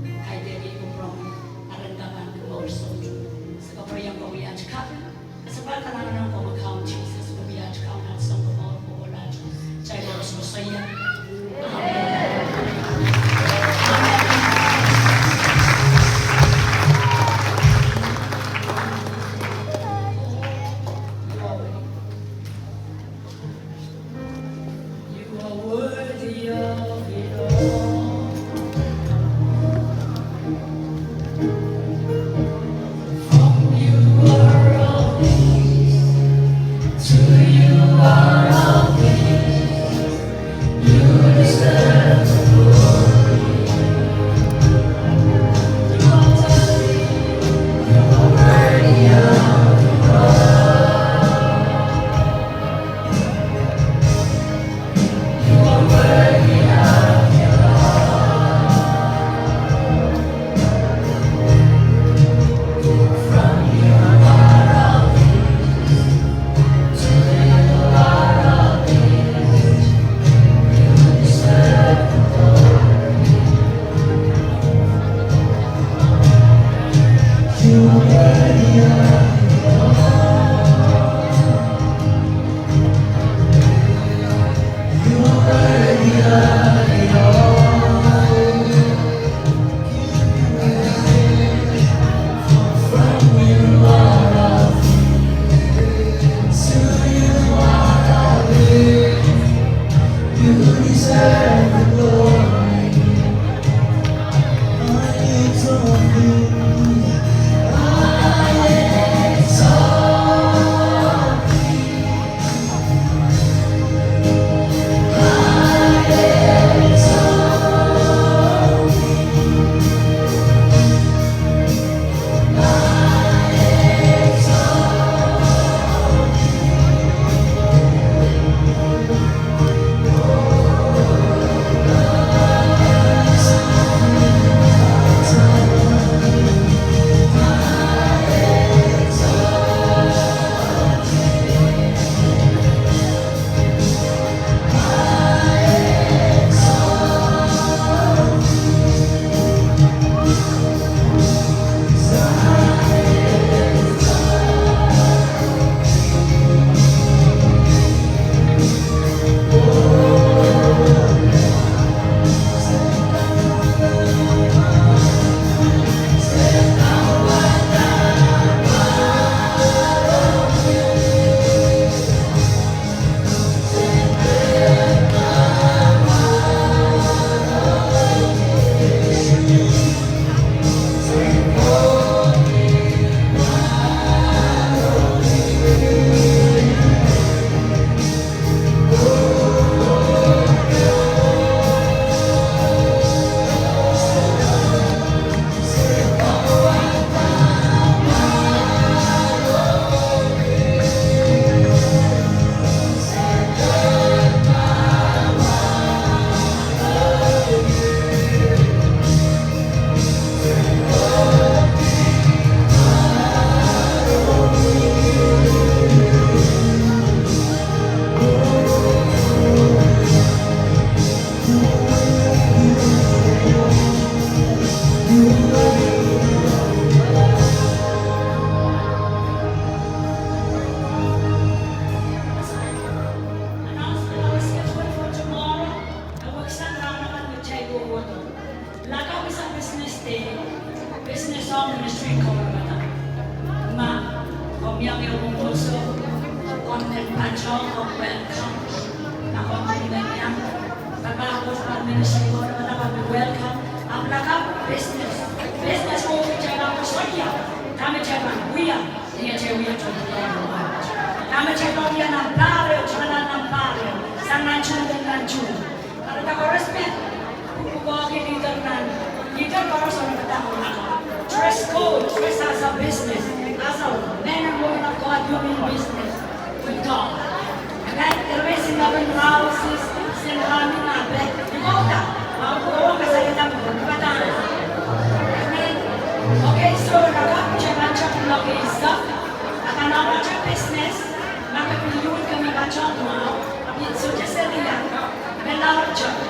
Kaidehn kupwuromwi, arail kapakapki mour sohte. Se kapwuriamwei aht kaping. Kasapahl kalahngan ong komwi Kaun Sises, komwi aht Kaun, aht Sounkomour, oh Lord. Kitail koaros koasoia. Amen. Amen. You are worthy of it all. Business or ministry ko, ma komw iang ehu mwomwohdiso, komw men patohdo, welcome. Ma komw men iang patohdo, ministry ko, ma komw welcome. Ahpw lakapw business. Business ko, kitail pahn koasoia dahme kitail pahn wia, ni atail wia tohn pwukoa. Dahme kitail pahn wia nan pahr ehu, kitail nan pahr ehu, sang nan tuhwong, nan tuhwong. Kahrehda koaros me pwukoahki leader nan, leader koaros me padahk nan dress code, dress as a business, as a man and woman of God doing business with God. Amen. Eri me I singgapen rahn sis, sen rahn me I pahn pil kohda, ma pwukoa kasalehda me pahn padahk. Amen. Okay, so lakapw, kitail pahn chokolok eisek. A kan ahnete business, ma ke pil uhd ke me patohdo mwahu, ahpw I sohte seri ia, me laud.